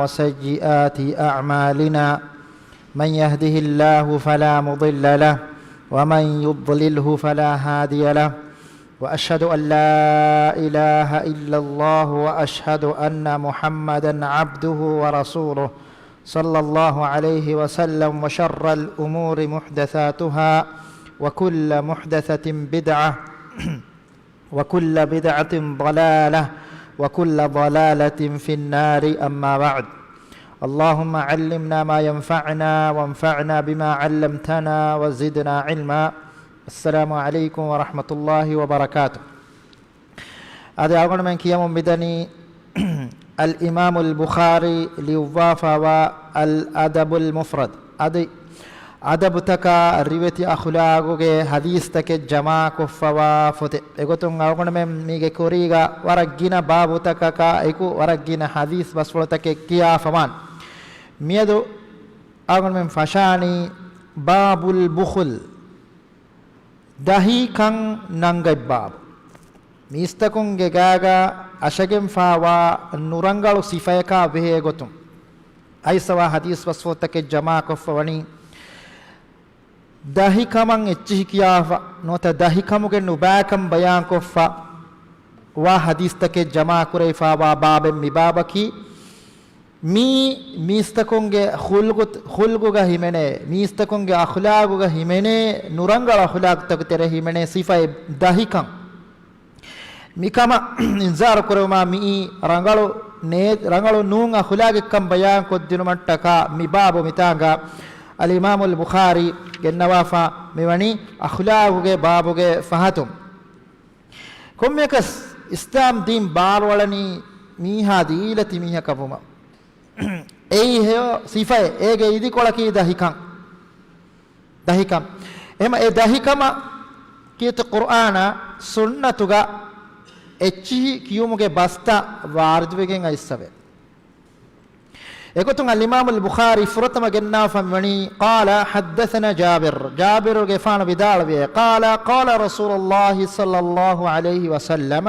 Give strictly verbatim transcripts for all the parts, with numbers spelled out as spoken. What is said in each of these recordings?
وسيئات أعمالنا. من يهده الله فلا مضل له، ومن يضلله فلا هادي له. وأشهد أن لا إله إلا الله، وأشهد أن محمدا عبده ورسوله، صلى الله عليه وسلم. وشر الأمور محدثاتها، وكل محدثة بدعة، وكل بدعة ضلالة، وكل ضلالة في النار. أما بعد. اللهم علمنا ما ينفعنا، وانفعنا بما علمتنا، وزدنا علما. السلام عليكم ورحمة الله وبركاته. އަދި އަޅުގަނޑުމެން ކިޔަމުން މިދަނީ އަލް އިމާމުލް ބުޚާރީ ލިޔުއްވާފައިވާ އަލް އަދަބުލް މުފްރަދް. އަދި އަދަބުތަކާ ރިވެތި އަޚުލާގުގެ ޙަދީޘްތަކެއް ޖަމާކޮށްފަވާ ފޮތެއް. އެގޮތުން އަޅުގަނޑުމެން މީގެ ކުރީގަ ވަރަށް ގިނަ ބާބުތަކަކާ އެކު ވަރަށް ގިނަ ޙަދީޘް ބަސްފުޅުތަކެއް ކިޔާފަވާން. މިއަދު އަޅުގަނޑުމެން ފަށާނީ ބާބުލް ބުޚުލް، ދަހިކަން ނަންގަތް ބާބު. މީސްތަކުންގެ ގާގަ އަށަގެންފާވާ ނުރަނގަޅު ސިފަޔަކާ ބެހޭ ގޮތުން އައިސްފަވާ ޙަދީޘް ބަސްފުޅުތަކެއް ޖަމާކޮށްފަ ވަނީ، ދަހިކަމަށް އެއްޗިހި ކިޔާފަ ނުވަތަ ދަހިކަމުގެ ނުބައިކަން ބަޔާންކޮށްފަ ވާ ޙަދީޘްތަކެއް ޖަމާކުރެވިފަވާ ބާބެއް މި ބާބަކީ. މީ މީސްތަކުންގެ ޚުލްގު، ޚުލްގުގަ ހިމެނޭ، މީސްތަކުންގެ އަޚުލާގުގަ ހިމެނޭ، ނުރަނގަޅު އަޚުލާގުތަކު ތެރޭ ހިމެނޭ ސިފައެއް ދަހިކަން. މިކަމަށް އިންޒާރު ކުރެވުމާ މިއީ ރަނގަޅު ނޭ، ރަނގަޅު ނޫން އަޚުލާގެއްކަން ބަޔާން ކޮށްދިނުމަށްޓަކާ މި ބާބު މިތާނގަ އަލް އިމާމުލް ބުޚާރީ ގެންނަވާފަ މިވަނީ އަޚުލާގުގެ ބާބުގެ ފަހަތުން. ކޮންމެއަކަސް އިސްލާމް ދީން ބާރުއަޅަނީ މީހާ ދީލަތި މީހަކަށް ވުމަށް. އެއީ ހެޔޮ ސިފައެއް، އޭގެ އިދިކޮޅަކީ ދަހިކަން. ދަހިކަން. އެހެމަ އެ ދަހިކަމަށް ކީރިތި ޤުރްއާނާ ސުންނަތުގަ އެއްޗިހި ކިޔުމުގެ ބަސްތައް ވާރިދުވެގެން އައިއްސަވޭ. އެގޮތުން އަލް އިމާމުލް ބުޚާރީ ފުރަތަމަ ގެންނާފަ މިވަނީ، قال حدثنا جابر، ޖާބިރުގެފާނު ވިދާޅުވިއޭ، قال قال رسول الله صلى الله عليه وسلم،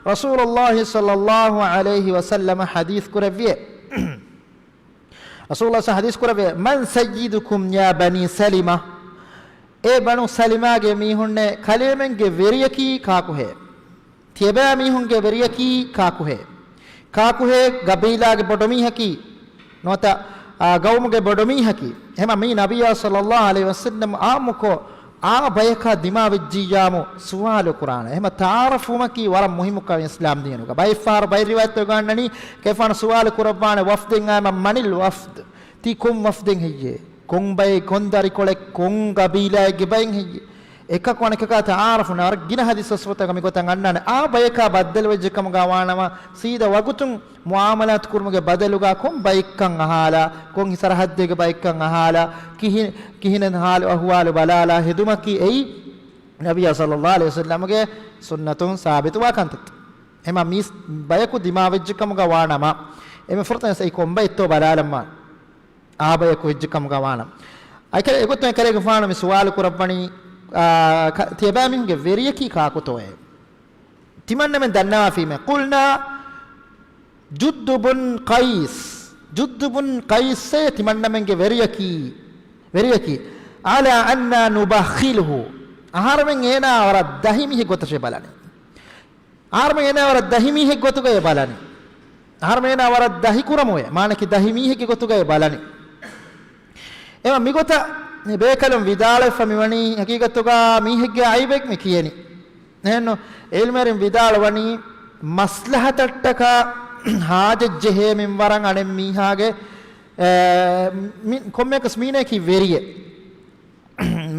ރަސޫލުﷲ ޞައްލަﷲ ޢަލައިހި ވަސައްލަމަ ޙަދީޘް ކުރެއްވިއޭ. ރަސޫލުﷲ ޙަދީޘް ކުރެއްވިއޭ، من سيدكم يا بني سلمة؟ އޭ ބަނޫ ސަލިމާގެ މީހުންނޭ، ކަލޭމެންގެ ވެރިޔަކީ ކާކުހޭ؟ ތިޔަބައިމީހުންގެ ވެރިޔަކީ ކާކުހޭ؟ ކާކުހޭ ގަބީލާގެ ބޮޑުމީހަކީ ނުވަތަ، އާ، ގައުމުގެ ބޮޑުމީހަކީ؟ އެހެމަ މީ ނަބިއްޔާ ޞައްލަﷲ ޢަލައިހި ވަސައްލަމް އާއްމުކޮށް، އާ ބަޔަކާ ދިމާވެއްޖިއްޔާމު ސުވާލު ކުރާނެ. އެހެމަ ތަޢާރަފްވުމަކީ ވަރަށް މުހިއްމު ކަމެއް އިސްލާމް ދީނުގަ. ބައެއްފަހަރު ބައެއް ރިވާޔަތްތައް އޮގާންނަނީ، ކެފާނު ސުވާލު ކުރައްވާނެ ވަފްދެއް އާމަ މަނިލް ވަފްދު؟ ތީ ކޮން ވަފްދެއް ހެއްޔޭ؟ ކޮން ބައެއް، ކޮން ދަރިކޮޅެއް، ކޮން ގަބީލާއެއްގެ ބައެއް ހެއްޔޭ؟ އެކަކު އަނެކަކާ ތަޢާރަފު ނަރަ ގިނަ ޙަދީޘް ވަސްފުޅުތަކަށް މިގޮތަށް އަންނާނެ. އާ ބަޔަކާ ބައްދަލުވެއްޖެ ކަމުގަ ވާނަމަ، ސީދާ ވަގުތުން މުޢާމަލާތު ކުރުމުގެ ބަދަލުގަ ކޮން ބައެއްކަން އަހާލާ، ކޮން ސަރަޙައްދެއްގެ ބައެއްކަން އަހާލާ، ކިހި، ކިހިނެއް ޙާލު އަޙްވާލު ބަލާލާ ހެދުމަކީ އެއީ ނަބިއްޔާ ޞައްލަﷲ ޢަލައިހި ވަސައްލަމްގެ ސުންނަތުން ސާބިތުވާ ކަންތައް. އެހެމަ މީސް ބަޔަކު ދިމާވެއްޖެ ކަމުގަ ވާނަމަ، އެމެ ފުރަތަމަ އެއީ ކޮން ބައެއްތޯ ބަލާލަންވާނެ. އާ ބަޔަކު ވެއްޖެ ކަމުގަ ވާނަމަ. އައިކަ އެގޮތުން އެކަލޭގެފާނު މި ސުވާލު ކުރައްވަނީ، އާ، ކަ، ތިޔަބައިމީހުންގެ ވެރިޔަކީ ކާކުތޯއޭ؟ ތިމަންނަމެން ދަންނަވާފީމޭ. قلنا جد بن قيس. ޖުއްދު ބުން ޤައިސޭ ތިމަންނަމެންގެ ވެރިޔަކީ، ވެރިޔަކީ. على أنا نبخله. އަހަރެމެން އޭނާ ވަރަށް ދަހި މީހެއް ގޮތަށޭ ބަލަނީ. އަހަރެމެން އޭނާ ވަރަށް ދަހި މީހެއް ގޮތުގައޭ ބަލަނީ. އަހަރެމެން އޭނާ ވަރަށް ދަހި ކުރަމުވޭ. މާނަކީ ދަހި މީހެއްގެ ގޮތުގައޭ ބަލަނީ. އެމަ މިގޮތަށް މި ބޭކަލުން ވިދާޅުވެފަ މިވަނީ ހަގީގަތުގަ މީހެއްގެ އައިބެއް މި ކިޔެނީ. އެހެންނު، ޢިލްމުވެރިން ވިދާޅުވަނީ، މަސްލަހަތަށްޓަކާ ހާޖަތް ޖެހޭ މިންވަރަށް އަނެއް މީހާގެ، އެ، މި، ކޮންމެއަކަސް މީނައަކީ ވެރިއެއް.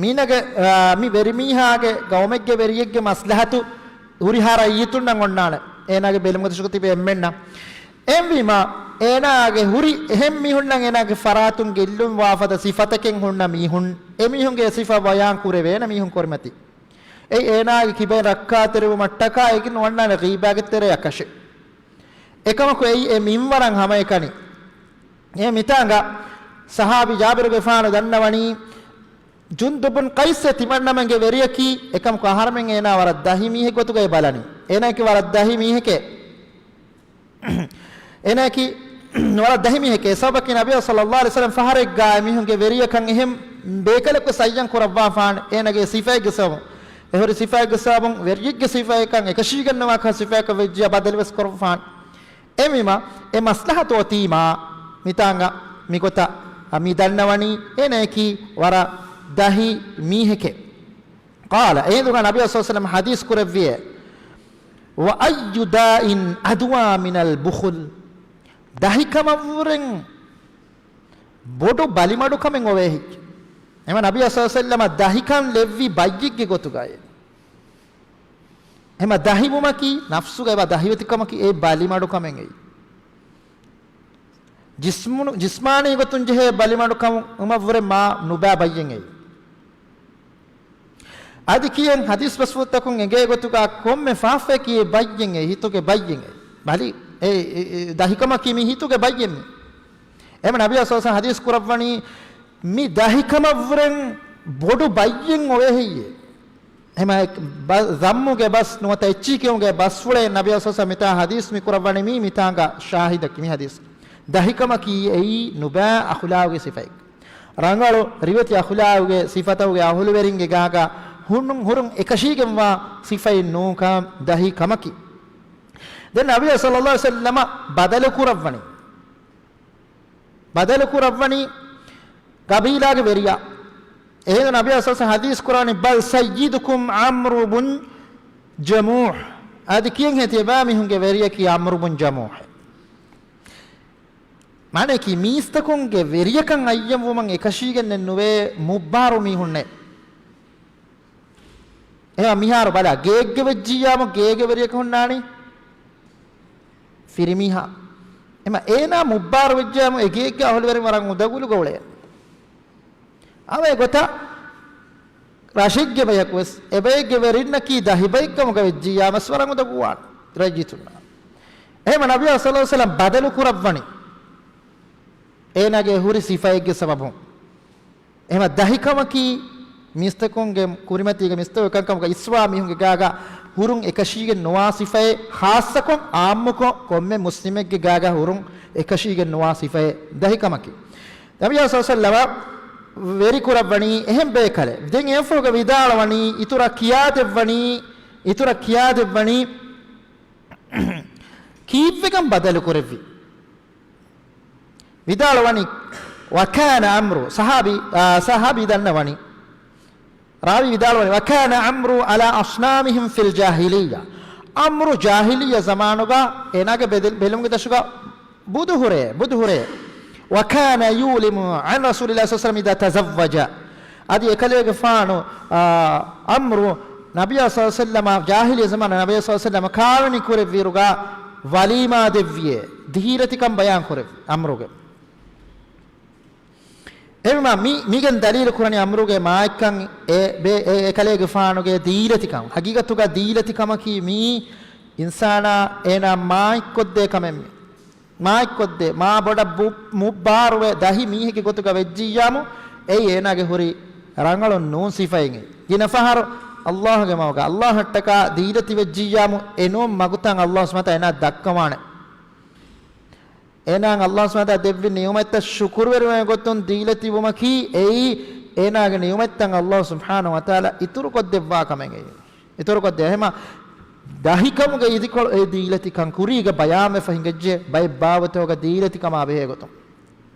މީނަގެ، އާ، މި ވެރިމީހާގެ ގައުމެއްގެ ވެރިއެއްގެ މަސްލަހަތު ހުރިހާ ރައްޔިތުންނަށް އޮންނާނެ. އޭނާގެ ބެލުމަތިށުގަ ތިބި އެންމެންނަށް. އެހެންވީމަ، އޭނާގެ ހުރި އެހެން މީހުންނަށް އޭނާގެ ފަރާތުން ގެއްލުން ވާފަދަ ސިފަތަކެއް ހުންނަ މީހުން، އެމީހުންގެ ސިފަ ބަޔާން ކުރެވޭނެ މީހުން ކުރިމަތި. އެއީ އޭނާގެ ކިބައިން ރައްކާތެރިވުމަށްޓަކާ އެގިން ނުވަންނާނެ ޣީބާގެ ތެރެއަކަށެއް. އެކަމަކު އެއީ އެ މިންވަރަށް ހަމައެކަނި. އެ މިތާނގަ ޞަޙާބީ ޖާބިރުގެފާނު ދަންނަވަނީ، ޖުންދު ބުން ޤައިސް ތިމަންނަމެންގެ ވެރިޔަކީ، އެކަމަކު އަހަރެމެން އޭނާ ވަރަށް ދަހި މީހެއް ގޮތުގައި ބަލަނީ. އޭނާއަކީ ވަރަށް ދަހި މީހެކޭ. އޭނާއަކީ ވަރަށް ދަހި މީހެކޭ. ސަބަބަކީ ނަބިއްޔާ ޞައްލައްލާހު ޢަލައިހި ވަސައްލަމަ ފަހަރެއްގާ އެމީހުންގެ ވެރިޔަކަން އެހެން ބޭކަލަކު ސައްޔަން ކުރައްވާފާނެ. އޭނަގެ ސިފައެއްގެ ސަބަބުން، އެ ހުރި ސިފައެއްގެ ސަބަބުން، ވެރިއެއްގެ ސިފައެއްކަން އެކަށީގެންނަވާ ކަހަލަ ސިފައަކަށް ވެއްޖިޔާ ބަދަލުވެސް ކުރައްވާނެ. އެހެންވީމަ، އެ މަސްލަހަތު އޮތީމާ، މިތާނގަ މިގޮތަށް މި ދަންނަވަނީ އޭނައަކީ ވަރަށް ދަހި މީހެކޭ. ޤާލަ، އެހިނދުގަ ނަބިއްޔާ ޞައްލައްލާހު ޢަލައިހި ވަސައްލަމަ ޙަދީޘް ކުރެއްވިއޭ، وأي داء أدوى من البخل؟ ދަހިކަމަށްވުރެން ބޮޑު ބަލިމަޑުކަމެއް އޮވޭ ހެއްޔެވެ؟ އެމަ ނަބިއްޔާ ޞައްލައްލާހު ޢަލައިހި ވަސައްލަމަ ދަހިކަން ލެއްވި ބައްޔެއްގެ ގޮތުގައޭ. އެމަ ދަހިވުމަކީ، ނަފްސުގަ އެބަ ދަހިވެތިކަމަކީ އެ ބަލިމަޑުކަމެއް އެއީ. ޖިސްމު-، ޖިސްމާނީ ގޮތުން ޖެހޭ ބަލިމަޑުކަމުން ވުރެ މާ ނުބާ ބައްޔެއް އެއީ. އަދި ކިޔެން ޙަދީޘް ބަސްފުޅުތަކުން އެނގޭ ގޮތުގަ ކޮންމެ ފާފައަކީ އެ ބައްޔެއް އެއީ، ހިތުގެ ބައްޔެއް އެއީ. ބަލި، އެ، އެ، އެ، ދަހިކަމަކީ މީ ހިތުގެ ބައްޔެއް މީ. އެމަ ނަބިއްޔާ ޞައްލައްލާހު ޢަލައިހި ވަސައްލަމަ ޙަދީޘް ކުރައްވަނީ މި ދަހިކަމަށްވުރެން ބޮޑު ބައްޔެއް އޮވޭ ހެއްޔޭ؟ އެމަ އެ ބަ-، ޒައްމުގެ ބަސް ނުވަތަ އެއްޗިހި ކިޔުމުގެ ބަސްފުޅޭ ނަބިއްޔާ ޞައްލައްލާހު ޢަލައިހި ވަސައްލަމަ މިތާ ޙަދީޘް މި ކުރައްވަނީ މީ، މިތާނގަ ޝާހިދަކީ މި ޙަދީޘް. ދަހިކަމަކީ އެއީ ނުބައި އަޚުލާގުގެ ސިފައެއް. ރަނގަޅު ރިވެތި އަޚުލާގުގެ ސިފަތަކުގެ އަހުލުވެރިންގެ ގާގަ ހުން-، ހުރުން އެކަށީގެންވާ ސިފައެއް ނޫންކަން ދަހި ކަމަކީ. ދެން ނަބިއްޔާ ޞައްލައްލާހު ޢަލައިހި ވަސައްލަމަ ބަދަލު ކުރައްވަނީ. ބަދަލު ކުރައްވަނީ ޤަބީލާގެ ވެރިޔާ. އެހިނދު ނަބިއްޔާ ޞައްލައްލާހު ޢަލައިހި ވަސައްލަމަ ޙަދީޘް ކުރައްވަނީ، بل سيدكم عمرو بن جموح. އަދި ކިޔަން ހޭ ތިޔަބައިމީހުންގެ ވެރިޔަކީ ޢަމްރު ބުން ޖަމޫޙް. މާނައަކީ މީސްތަކުންގެ ވެރިޔަކަށް އައްޔަންވުމަށް އެކަށީގެންނެއް ނުވޭ މުއްބާރު މީހުންނޭ. އެހެން މިހާރު ބަލާ، ގޭގެ ވެއްޖިއްޔާމު ގޭގެ ވެރިޔަކަށް ހުންނާނީ ފިރިމީހާ. އެމަ އޭނާ މުއްބާރު ވެއްޖިއްޔާމު އެ ގޭގެ އަހުލުވެރިން ވަރަށް އުނދަގުލުގަ އުޅޭ. އަވެ ގޮތަށް ރަށެއްގެ ބަޔަކުވެސް އެބައެއްގެ ވެރިންނަކީ ދަހިބައެއްކަމުގަ ވެއްޖިއްޔާ މަސްވަރަށް އުނދަގޫވާނެ ރައްޔިތުންނަށް. އެހެމަ ނަބިއްޔާ ޞައްލައްލާހު ޢަލައިހި ވަސައްލަމަ ބަދަލު ކުރައްވަނީ އޭނާގެ ހުރި ސިފައެއްގެ ސަބަބުން. އެހެމަ ދަހިކަމަކީ މީސްތަކުންގެ ކުރިމަތީގެ މީސްތަކު އެކަންކަމަކަށް އިސްވާ މީހުންގެ ގާގަ ހުރުން އެކަށީގެން ނުވާ ސިފައެއް، ޚާއްޞަކޮށް އާއްމުކޮށް ކޮންމެ މުސްލިމެއްގެ ގާގަ ހުރުން އެކަށީގެން ނުވާ ސިފައެއް ދަހިކަމަކީ. ނަބިއްޔާ ޞައްލައްލާހު ޢަލައިހި ވަސައްލަމަ ވެރި ކުރައްވަނީ އެހެން ބޭކަލެއް. ދެން އެއަށްފަހުގަ ވިދާޅުވަނީ، އިތުރަށް ކިޔާދެއްވަނީ، އިތުރަށް ކިޔާދެއްވަނީ، ކީއްވެގެން ބަދަލު ކުރެއްވީ؟ ވިދާޅުވަނީ، وكان عمرو، ޞަޙާބީ، އާ، ޞަޙާބީ ދަންނަވަނީ، ރާވީ ވިދާޅުވަނީ، وكان عمرو على أصنامهم في الجاهلية. ޢަމްރު ޖާހިލިއްޔަ ޒަމާނުގަ އޭނާގެ ބެދެ-، ބެލުމުގެ ދަށުގަ ބުދު ހުރޭ، ބުދު ހުރޭ. وكان يولم عن رسول الله صلى الله عليه وسلم إذا تزوج. އަދި އެކަލޭގެފާނު، އާ، ޢަމްރު ނަބިއްޔާ ޞައްލައްލާހު ޢަލައިހި ވަސައްލަމަ، ޖާހިލިއްޔަ ޒަމާނު ނަބިއްޔާ ޞައްލައްލާހު ޢަލައިހި ވަސައްލަމަ ކާވެނި ކުރެއްވިއިރުގަ ވަލީމާ ދެއްވިއޭ، ދީލަތިކަން ބަޔާން ކުރެއްވި ޢަމްރުގެ. އެހެންވީމަ މި-، މީގެން ދަލީލު ކުރަނީ ޢަމްރުގެ މާތްކަން އެ ބޭ-، އެ-، އެކަލޭގެފާނުގެ ދީލަތިކަން. ޙަޤީޤަތުގަ ދީލަތިކަމަކީ މީ އިންސާނާ އޭނާ މާތްކޮށްދޭ ކަމެއް މީ. މާތްކޮށްދޭ، މާ ބޮޑަށް ބު-، މުއްބާރުވެ ދަހި މީހެއްގެ ގޮތުގަ ވެއްޖިއްޔާމު، އެއީ އޭނާގެ ހުރި ރަނގަޅު ނޫން ސިފައެއް. ގިނަ ފަހަރު ﷲ ގެ މަގުގަ، ﷲ އަށްޓަކާ ދީލަތި ވެއްޖިއްޔާމު، އެ ނޫން މަގުތައް ﷲ ސުބްޙާނަހޫ ވަތަޢާލާ އޭނާ ދައްކަވާނެ. އޭނާއަށް ﷲ ސުބްޙާނަހޫ ވަތަޢާލާ ދެއްވި ނިޢުމަތްތައް ޝުކުރުވެރިވުމުގެ ގޮތުން ދީލަތިވުމަކީ، އެއީ އޭނާގެ ނިޢުމަތްތައް ﷲ ސުބްޙާނަހޫ ވަތަޢާލާ އިތުރުކޮށްދެއްވާ ކަމެއް އެއީ. އިތުރުކޮށްދޭ. އެހެމަ ދަހިކަމުގެ އިދިކޮޅު އެ ދީލަތިކަން ކުރީގަ ބަޔާންވެފަ ހިނގައްޖެ، ބައެއް ބާވަތުގަ ދީލަތިކަމާ ބެހޭ ގޮތުން.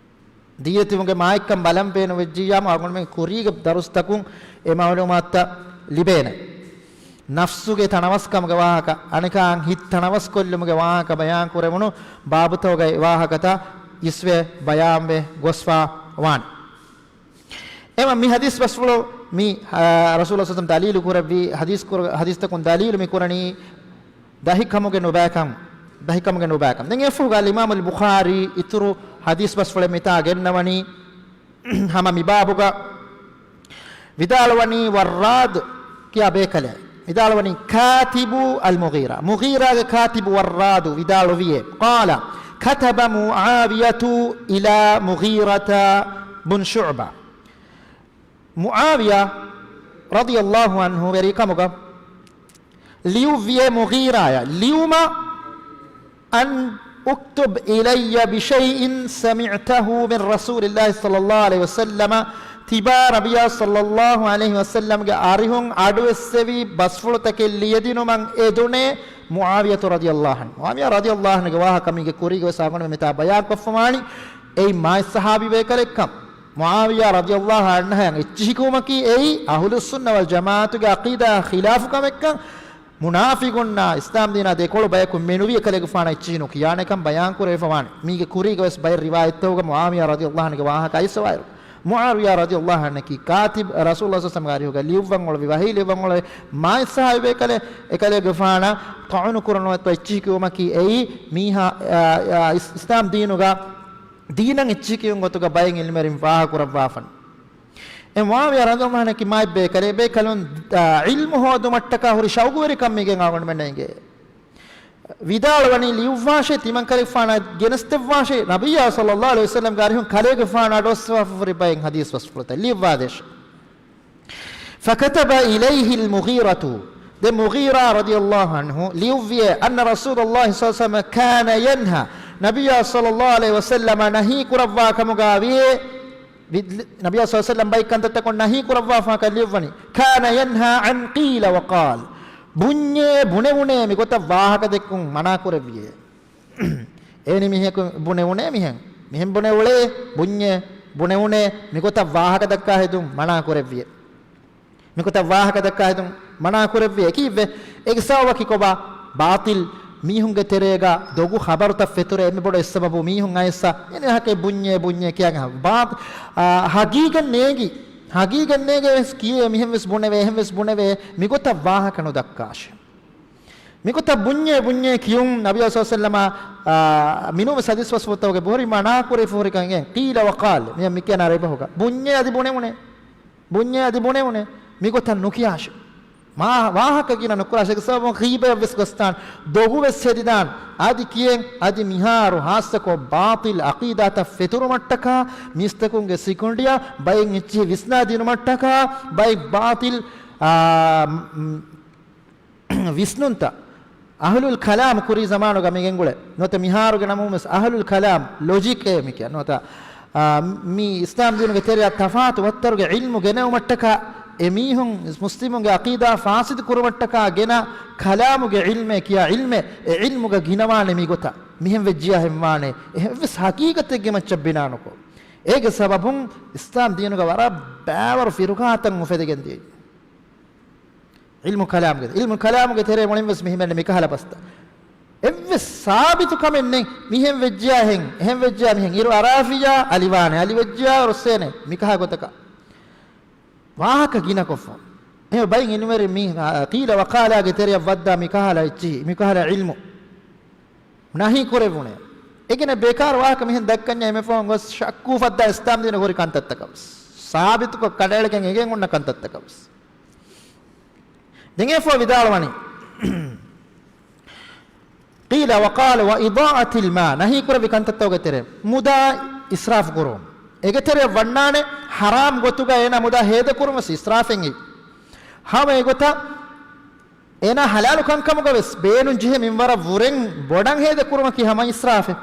ދީލަތިވުމުގެ މާތްކަން ބަލަން ބޭނުން ވެއްޖިއްޔާމު، އަޅުގަނޑުމެން ކުރީގެ ދަރުސްތަކުން އެ މަޢުލޫމާތުތައް ލިބޭނެ. ނަފްސުގެ ތަނަވަސްކަމުގެ ވާހަކަ، އަނެކާއަށް ހިތް ތަނަވަސްކޮށްލުމުގެ ވާހަކަ ބަޔާން ކުރެވުނު ބާބުތަކުގައި ވާހަކަތައް އިސްވެ ބަޔާންވެ ގޮސްފަ ވާނެ. އެމަ މި ޙަދީޘް ބަސްފުޅު މި، އާ، ރަސޫލު ޞައްލައްލާހު ޢަލައިހި ވަސައްލަމަ ދަލީލު ކުރެއްވި ޙަދީޘް ކުރ-، ޙަދީޘްތަކުން ދަލީލު މި ކުރަނީ ދަހިކަމުގެ ނުބައިކަން، ދަހިކަމުގެ ނުބައިކަން. ދެން އެއަށްފަހުގަ އަލްއިމާމު އަލްބުޚާރީ އިތުރު ޙަދީޘް ބަސްފުޅެއް މިތާ ގެންނަވަނީ، ހަމަ މި ބާބުގަ ވިދާޅުވަނީ ވައްރާދު ކިޔާ ބޭކަލެއް. ވިދާޅުވަނީ ކާތިބު އަލްމުޣީރާ، މުޣީރާގެ ކާތިބު ވައްރާދު ވިދާޅުވިއޭ، قال كتب معاوية إلى مغيرة بن شعبة. މުޢާވިޔާ ރަޟިޔަﷲ ޢަންހު ވެރިކަމުގަ ލިޔުއްވިއޭ މުޣީރާޔަށް ލިޔުމަށް، أن اكتب إلي بشيء سمعته من رسول الله صلى الله عليه وسلم، ތިބާ ނަބިޔާ ޞައްލައްލާހު ޢަލައިހި ވަސައްލަމްގެ އަރިހުން އަޑުއެއްސެވި ބަސްފުޅުތަކެއް ލިޔެދިނުމަށް އެދުނޭ މުޢާވިޔަތު ރަޟިޔައްލާހު ޢަންހު. މުޢާވިޔާ ރަޟިޔައްލާހު ޢަންހުގެ ވާހަކަ މީގެ ކުރީގަވެސް އަޅުގަނޑުމެން މިތާ ބަޔާންކޮށްފަވާނީ އެއީ މާތް ޞަޙާބީ ބޭކަލެއްކަން. މުޢާވިޔާ ރަޟިޔައްލާހު ޢަންހައަށް އެއްޗިހި ކުރުމަކީ އެއީ އަހުލުއްސުންނަ ވަލް ޖަމާޢަތުގެ ޢަޤީދާ ޚިލާފު ކަމެއްކަން، މުނާފިޤުންނާ އިސްލާމް ދީނާ ދެކޮޅު ބަޔަކު މެނުވީ އެކަލޭގެފާނަށް އެއްޗިހި ނުކިޔާނެކަން ބަޔާންކުރެވިފަވާނެ. މީގެ ކުރީގަވެސް ބައެއް ރިވާޔަތްތަކުގަ މުޢާވިޔާ ރަޟިޔައްލާހު ޢަންހުގެ ވާހަކަ އައިސްފަވާއިރު، މުޢާވިޔާ ރަޟިޔައްލާހު ޢަންހަކީ ކާތިބު ރަސޫލުﷲ ޞައްލައްލާހު ޢަލައިހި ވަސައްލަމްގެ އަރިހުގަ ލިޔުއްވަން އުޅެވި، ވަޙީ ލިޔުއްވަން އުޅެވި މާތް ޞަޙާބީ ބޭކަލެއް. އެކަލޭގެފާނަށް ޠަޢުނު ކުރަން ނުވަތަ އެއްޗިހި ކިޔުމަކީ އެއީ މީހާ، އާ، އާ، އިސް-، އިސްލާމް ދީނުގަ ދީނަށް އެއްޗިހި ކިޔުން ގޮތުގަ ބައެއް ޢިލްމުވެރިން ފާހަގަކުރައްވާފަން. އެ މުޢާވިޔާ ރަޟިޔައްލާހު ޢަންހު މާތް ބޭކަލެއް، ބޭކަލުން، އާ، ޢިލްމު ހޯދުމަށްޓަކާ ހުރި ޝައުގުވެރިކަން މީގެން އަޅުގަނޑުމެންނަށް އެނގޭ. ވިދާޅުވަނީ ލިޔުއްވާށޭ، ތިމަން ކަލޭގެފާނަށް ގެނެސްދެއްވާށޭ، ނަބިއްޔާ ޞައްލައްލާހު ޢަލައިހި ވަސައްލަމްގެ އަރިހުން ކަލޭގެފާނަށް އަޑުއައްސަވާފަ ހުރި ބައެއް ޙަދީޘް ބަސްފުޅުތައް ލިޔުއްވާދޭށޭ. فكتب إليه المغيرة، ދެ މުޣީރާ ރަޟިޔައްލާހު ޢަންހު ލިޔުއްވިއޭ، أن رسول الله صلى الله عليه وسلم كان ينهى، ނަބިއްޔާ ޞައްލައްލާހު ޢަލައިހި ވަސައްލަމަ ނަހީ ކުރައްވާ ކަމުގަ ވިއޭ، ވި-، ނަބިއްޔާ ޞައްލައްލާހު ޢަލައިހި ވަސައްލަމް ބައެއް ކަންތައްތަކުން ނަހީ ކުރައްވާފާކަށް ލިޔުއްވަނީ، كان ينهى عن قيل وقال، ބުންޏޭ ބުނެވުނޭ މިގޮތަށް ވާހަކަދެއްކުން މަނާކުރެއްވިއޭ. އެވެނި މީހަކު ބުނެވުނޭ މިހެން، މިހެން ބުނެ އުޅޭ، ބުންޏޭ ބުނެވުނޭ، މިގޮތަށް ވާހަކަ ދައްކާ ހެދުން މަނާކުރެއްވިއޭ. މިގޮތަށް ވާހަކަ ދައްކާ ހެދުން މަނާކުރެއްވިއޭ. ކީއްވެ؟ އޭގެ ސަބަބަކީ ކޮބާ؟ ބާޠިލް މީހުންގެ ތެރޭގަ ދޮގު ޚަބަރުތައް ފެތުރޭ. އެންމެ ބޮޑު އެއް ސަބަބު މީހުން އައިސް އެނެ ހަކެ ބުންޏޭ ބުންޏޭ ކިޔާ ބާ-، އާ، ހަގީގަތް ނޭނގި، ހަގީގަތް ނޭނގެ ވެސް ކިޔޭ، މިހެން ވެސް ބުނެވޭ، އެހެން ވެސް ބުނެވޭ، މިގޮތަށް ވާހަކަ ނުދައްކާށޭ. މިގޮތަށް ބުންޏޭ ބުންޏޭ ކިޔުން ނަބިއްޔާ ޞައްލައްލާހު ޢަލައިހި ވަސައްލަމަ، އާ، މިނޫން ވެސް ޙަދީޘް ބަސްފުޅުތަކުގެ ބުހުރި މަނާ ކުރެވިފަ ހުރިކަން އެނގޭ. قيل وقال، މި މި ކިޔަނާ ރޭ ބަހުގަ. ބުންޏޭ އަދި ބުނެވުނޭ. ބުންޏޭ އަދި ބުނެވުނޭ. މިގޮތަށް ނުކިޔާށޭ. މާ ވާހަކަ ގިނަ ނުކުރާށޭ. އޭގެ ސަބަބުން ޣީބަތް ވެސް ގޮސްދާން، ދޮގު ވެސް ހެދިދާން. އަދި ކިޔެން، އަދި މިހާރު ހާއްސަކޮށް ބާޠިލް ޢަޤީދާތައް ފެތުރުމަށްޓަކާ މީސްތަކުންގެ ސިކުނޑިއަށް ބައެއް އެއްޗިހި ވިސްނާދިނުމަށްޓަކާ ބައެއް ބާޠިލް، އާ، މް، ވިސްނުންތައް. އަހުލުލް ކަލާމް ކުރީ ޒަމާނުގަ މި ގެންގުޅޭ. ނުވަތަ މިހާރުގެ ނަމުން ވެސް އަހުލުލް ކަލާމް، ލޮޖިކް އޭ މި ކިޔާ. ނުވަތަ، އާ، މި އިސްލާމް ދީނުގެ ތެރެއަށް ތަފާތު ވައްތަރުގެ ޢިލްމު ގެނެވުމަށްޓަކާ އެ މީހުން މުސްލިމުންގެ ޢަޤީދާ ފާސިދު ކުރުމަށްޓަކާ ގެނަ ކަލާމުގެ ޢިލްމޭ ކިޔާ ޢިލްމެއް، އެ ޢިލްމުގަ ގިނަވާނެ މި ގޮތަށް. މިހެން ވެއްޖިޔާ ހެންވާނެ. އެހެން ވެސް ޙަޤީޤަތެއްގެ މައްޗަށް ބިނާ ނުކޮށް. އޭގެ ސަބަބުން އިސްލާމް ދީނުގަ ވަރަށް ބައިވަރު ފިރުޤާތައް އުފެދިގެން ދިޔައީ. ޢިލްމު ކަލާމްގެ، ޢިލްމު ކަލާމްގެ ތެރޭ މުޅިން ވެސް މި ހިމެން މިކަހަލަ ބަސްތައް. އެއްވެސް ސާބިތު ކަމެއް ނެތް. މިހެން ވެއްޖިޔާ ހެން، އެހެން ވެއްޖިޔާ މިހެން. އިރު އަރާފިޔާ އަލިވާނެ، އަލި ވެއްޖިޔާ ރޮއްސޭނެ. މިކަހަ ގޮތަކަށް ވާހަކަ ގިނަކޮށްފަ. އެހެން ބައިން އިންވެރި މި، އާ، ޤީލަ ވަޤާލާގެ ތެރެއަށް ވައްދާ މިކަހަލަ އެއްޗިހި، މިކަހަލަ ޢިލްމު ނަހީ ކުރެވުނޭ. އެގެނެ ބޭކާރު ވާހަކަ މިހެން ދައްކަންޏާ އެމެ ފަހުން ގޮސް ޝައްކު ފައްދާ އިސްލާމް ދީނު ހުރި ކަންތައްތަކަށް ވެސް. ސާބިތުކޮށް ކަނޑައެޅިގެން އެނގެން އޮންނަ ކަންތައްތަކަށް ވެސް. ދެން އެފޯ ވިދާޅުވަނީ، ޤީލަ ވަޤާލަ ވައިޟާޢަތިލް މާ، ނަހީ ކުރެއްވި ކަންތައްތަކުގެ ތެރެ މުދާ އިސްރާފު ކުރުން. އޭގެ ތެރެއަށް ވަންނާނެ ޙަރާމް ގޮތުގަ އޭނާ މުދާ ހޭދަ ކުރުން ވެސް އިސްރާފެއް. ހަމަ އެގޮތަށް އޭނާ ޙަލާލު ކަންކަމުގަ ވެސް ބޭނުން ޖެހޭ މިންވަރަށް ވުރެން ބޮޑަށް ހޭދަ ކުރުމަކީ ހަމަ އިސްރާފެއް.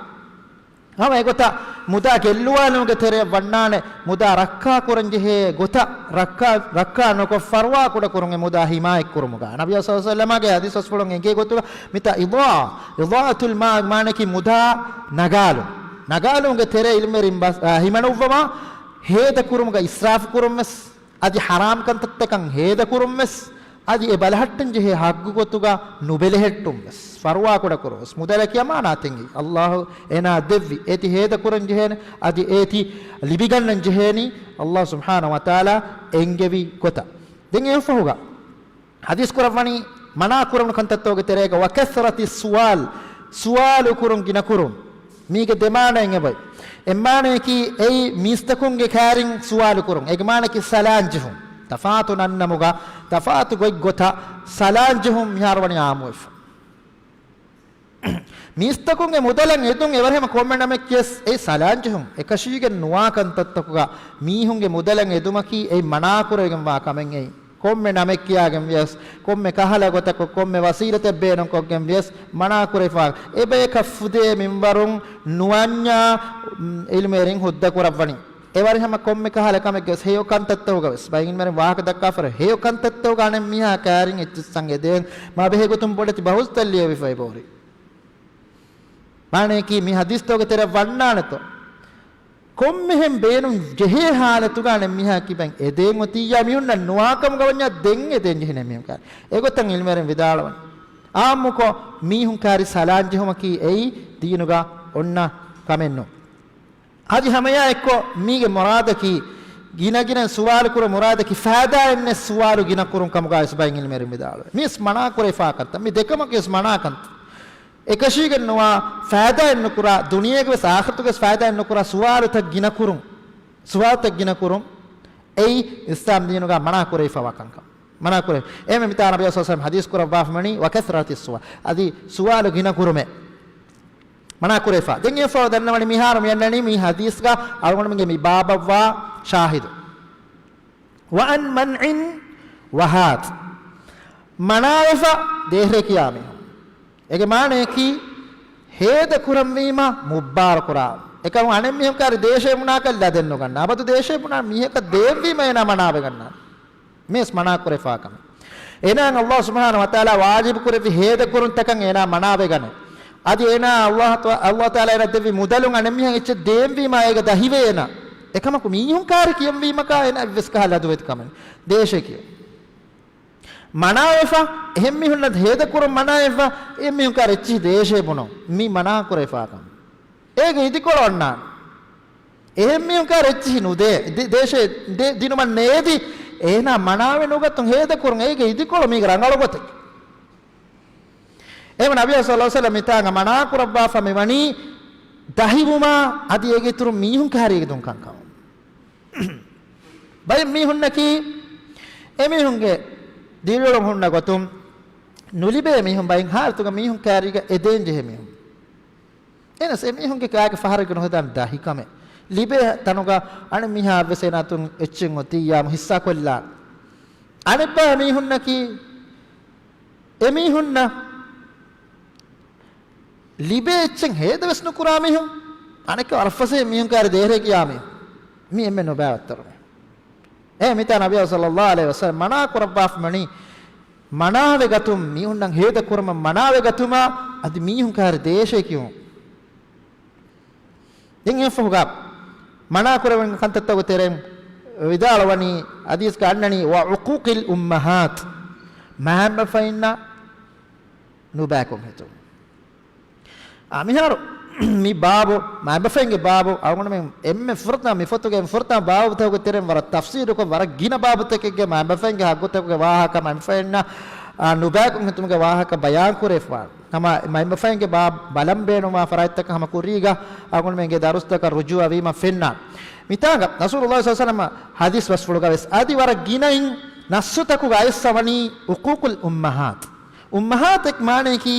ހަމަ އެގޮތަށް މުދާ ގެއްލުވާލުމުގެ ތެރެއަށް ވަންނާނެ، މުދާ ރައްކާ ކުރަން ޖެހޭ ގޮތަށް ރައްކާ، ރައްކާ ނުކޮށް ފަރުވާ ކުޑަ ކުރުން އެ މުދާ ހިމާޔަތް ކުރުމުގަ. ނަބިއްޔާ ޞައްލަﷲު ޢަލައިހި ވަސައްލަމަގެ ޙަދީޘް ބަސްފުޅުން އެނގޭ ގޮތުގަ މިތާ އިޟާޢާ، އިޟާޢަތުލް މާ މާނައަކީ މުދާ ނަގާލުން. ނަގާލުމުގެ ތެރެ ޢިލްމުވެރިން ބަސް، އާ، ހިމަނުއްވަވާ ހޭދަ ކުރުމުގަ އިސްރާފު ކުރުން ވެސް. އަދި ޙަރާމް ކަންތައްތަކަށް ހޭދަ ކުރުން ވެސް، އަދި އެ ބަލަހައްޓަން ޖެހޭ ހައްގު ގޮތުގަ ނުބެލެހެއްޓުން ވެސް، ފަރުވާ ކުޑަ ކުރުން ވެސް. މުދަލަކީ އަމާނާތެއް. ﷲ އޭނާ ދެއްވި، އޭތި ހޭދަ ކުރަން ޖެހޭނެ، އަދި އޭތި ލިބިގަންނަން ޖެހޭނީ ﷲ ސުބްޙާނަހޫ ވަތަޢާލާ އެންގެވި ގޮތަށް. ދެން އެއަށްފަހުގަ ޙަދީޘް ކުރައްވަނީ މަނާ ކުރެވުނު ކަންތައްތަކުގެ ތެރޭގަ، وكثرة السؤال، ސުވާލު ކުރުން ގިނަ ކުރުން. މީގެ ދެ މާނައެއް އެބައޮތް. އެއް މާނައަކީ އެއީ މީސްތަކުންގެ ކާރިން ސުވާލު ކުރުން. އޭގެ މާނައަކީ ސަލާން ޖެހުން. ތަފާތު ނަންނަމުގަ ތަފާތު ގޮތްގޮތަށް ސަލާން ޖެހުން މިހާރު ވަނީ އާއްމުވެފަ. މީސްތަކުންގެ މުދަލަށް އެދުން އެވަރު ހަމަ ކޮންމެ ނަމެއް ކިޔަސް އެ ސަލާން ޖެހުން. އެކަށީގެން ނުވާ ކަންތައްތަކުގަ މީހުންގެ މުދަލަށް އެދުމަކީ އެ މަނާކުރެވިގެންވާ ކަމެއް އެއީ. ކޮންމެ ނަމެއް ކިޔާގެން ވިޔަސް، ކޮންމެ ކަހަލަ ގޮތަކަށް، ކޮންމެ ވަސީލަތެއް ބޭނުންކޮށްގެން ވިޔަސް މަނާކުރެފާ. އެބަޔަކަށް ފުދޭ މިންވަރުން ނުވަންޏާ، އުމް، ޢިލްމުވެރިން ހުއްދަ ކުރައްވަނީ. އެވަރި ހަމަ ކޮންމެ ކަހަލަ ކަމެއްގެ ހެޔޮ ކަންތައްތަކުގަވެސް ބައިން މެރިން ވާހަކަ ދައްކާފަރ ހެޔޮ ކަންތައްތަކުގަ އަނެއް މީހާ ކާރިން އެއްޗިއްސަން އެދޭން މަ ބެހޭ ގޮތުން ބޮޑެތި ބަހުސްތައް ލިޔެވިފައި ބޯރި. މާނަޔަކީ މި ޙަދީޘްތަކުގެ ތެރެ ވަންނާނެތޯ. ކޮންމެހެން ބޭނުން ޖެހޭ ޙާލަތުގަ އަނެއް މީހާ ކިބައިން އެދޭން އޮތިއްޔާ މީހުންނަށް ނުވާކަމުގަ ވަންޏާ ދެން އެދޭން ޖެހޭނެ މީހުން ކާރި. އެގޮތަށް ޢިލްމުވެރިން ވިދާޅުވަނީ. ޢާއްމުކޮށް މީހުން ކާރި ސަލާން ޖެހުމަކީ އެއީ ދީނުގަ އޮންނަ ކަމެއް ނޫން. އަދި ހަމަޔާ އެއްކޮށް މީގެ މުރާދަކީ، ގިނަގިނައިން ސުވާލު ކުރުން މުރާދަކީ، ފައިދާއެއްނެތް ސުވާލު ގިނަ ކުރުން ކަމުގައި ވެސް ބައިން ޢިލްމުވެރިން ވިދާޅުވޭ. މީސް މަނާ ކުރެފާ ކަންތައް، މި ދެކަމަކީ ވެސް މަނާ ކަންތައް. އެކަށީގެން ނުވާ، ފައިދާއެއް ނުކުރާ، ދުނިޔޭގެ ވެސް އާޚިރަތުގެ ވެސް ފައިދާއެއް ނުކުރާ ސުވާލުތައް ގިނަ ކުރުން، ސުވާލުތައް ގިނަ ކުރުން، އެއީ އިސްލާމް ދީނުގަ މަނާ ކުރެވިފަވާ ކަންކަން. މަނާ ކުރެ. އެހެންވެ މިތާ ނަބިއްޔާ ޞައްލަﷲު ޢަލައިހި ވަސައްލަމަ ޙަދީޘް ކުރައްވާފަ ވަނީ، وكثرة السؤال، އަދި ސުވާލު ގިނަ ކުރުމޭ. މަނާ ކުރެފަ. ދެން އެފަހު ދަންނަވަނީ މިހާރު މި އަންނަނީ މި ޙަދީޘްގަ އަޅުގަނޑުމެންގެ މި ބާބަށްވާ ޝާހިދު. وعن منع وهات. މަނާވެފަ ދޭހަރެ ކިޔާ މީހުން. އޭގެ މާނަޔަކީ ހޭދަ ކުރަންވީމަ މުއްބާރު ކުރާ. އެކަމު އަނެއް މީހުން ކާރި ދޭށޭ ބުނާކަށް ލަދެއް ނުގަންނާ. އަބަދު ދޭށޭ ބުނާ މީހަކަށް ދޭންވީމަ އޭނާ މަނާވެގަންނާނެ. މީސް މަނާ ކުރެފާ ކަމެއް. އޭނާއަށް ﷲ ސުބްޙާނަހޫ ވަތަޢާލާ ވާޖިބު ކުރެއްވި ހޭދަ ކުރުންތަކަށް އޭނާ މަނާވެގަނެ. އަދި އޭނާ ﷲ ތަ-، ﷲ ތަޢާލާ އޭނާ ދެއްވި މުދަލުން އަނެއް މީހަށް އެއްޗެއް ދޭންވީމާ އޭގަ ދަހިވޭނަ. އެކަމަކު މީހުން ކާރި ކިޔަންވީމަކާ އޭނާ އެއްވެސް ކަހަލަ ލަދުވެތި ކަމެއް. ދޭށޭ ކިޔުން. މަނާވެފަ، އެހެން މީހުންނަށް ހޭދަ ކުރުން މަނާވެފަ، އެހެން މީހުން ކާރި އެއްޗިހި ދޭށޭ ބުނުން. މީ މަނާ ކުރެފާ ކަމެއް. އޭގެ އިދިކޮޅު އޮންނާނެ. އެހެން މީހުން ކާރި އެއްޗިހި ނުދޭ، ދި-، ދޭށޭ ދޭ-، ދިނުމަށް ނޭދި، އޭނާ މަނާވެ ނުގަތުން ހޭދަ ކުރުން އޭގެ އިދިކޮޅު މީގެ ރަނގަޅު ގޮތެއް. އެހެން ނަބިއްޔާ ޞައްލަﷲު ޢަލައިހި ވަސައްލަމަ މިތާނގަ މަނާ ކުރައްވާފަ މި ވަނީ ދަހިވުމާ އަދި އޭގެ އިތުރުން މީހުން ކާރީގެ ދުން ކަންކަމުން. ބައެއް މީހުންނަކީ އެމީހުންގެ ދިރިއުޅުން ހުންނަ ގޮތުން ނުލިބޭ މީހުން ބައެއް ހާލަތުގަ މީހުން ކާރީގަ އެދޭން ޖެހޭ މީހުން. އެހެނަސް އެމީހުންގެ ކާގެ ފަހަރެއްގެ ނުހެދާނެ ދަހިކަމެއް. ލިބޭ ތަނުގަ އަނެއް މީހާ އަށްވެސް އޭނާ އަތުން އެއްޗެއް އޮތިއްޔާމު ހިއްސާ ކޮށްލާނެ. އަނެއްބައި މީހުންނަކީ އެމީހުންނަށް ލިބޭ އެއްޗެއް ހޭދަވެސް ނުކުރާ މީހުން، އަނެއްކާ ވަރަށް ފަސޭހަ މީހުން ކާރި ދޭހަރެ ކިޔާ މީހުން. މީ އެންމެ ނުބައިވައްތަރު މީހުން. އޭ މިތާ ނަބިއްޔާ ޞައްލަﷲު ޢަލައިހި ވަސައްލަމަ މަނާ ކުރައްވާފަ ވަނީ، މަނާވެ ގަތުން މީހުންނަށް ހޭދަ ކުރުމަށް މަނާވެ ގަތުމާ، އަދި މީހުން ކާރި ދޭށޭ ކިޔުން. ދެން އެފަހުގަ މަނާ ކުރެވެން ކަންތައްތަކުގެ ތެރެއިން ވިދާޅުވަނީ ޙަދީޘްގަ އަންނަނީ، وعقوق الأمهات، މައިންބަފައިންނަށް ނުބައިކޮށް ހިތުން. އާ، މިހާރު މި ބާބު، މައިންބަފައިންގެ ބާބު، އަޅުގަނޑުމެން އެންމެ ފުރަތަމަ މި ފޮތުގެ ފުރަތަމަ ބާބުތަކުގެ ތެރެއިން ވަރަށް ތަފްސީލުކޮށް، ވަރަށް ގިނަ ބާބުތަކެއްގެ މައިންބަފައިންގެ ޙައްޤުތަކުގެ ވާހަކަ، މައިންބަފައިންނަށް، އާ، ނުބައިކޮށް ހިތުމުގެ ވާހަކަ ބަޔާން ކުރެފާނެ. ހަމަ މައިންބަފައިންގެ ބާ-، ބަލަން ބޭނުންވާ ފަރާތްތަކަށް ހަމަ ކުރީގަ އަޅުގަނޑުމެންގެ ދަރުސްތަކަށް ރުޖޫޢަވީމަ ފެންނާނެ. މިތާނގަ ރަސޫލުﷲ ޞައްލަﷲު ޢަލައިހި ވަސައްލަމަ ޙަދީޘް ބަސްފުޅުގަ ވެސް އަދި ވަރަށް ގިނައިން ނައްޞުތަކުގަ އައިސްފަ ވަނީ ޢުޤޫޤުލް އުއްމަހާތް. އުއްމަހާތެއް މާނަޔަކީ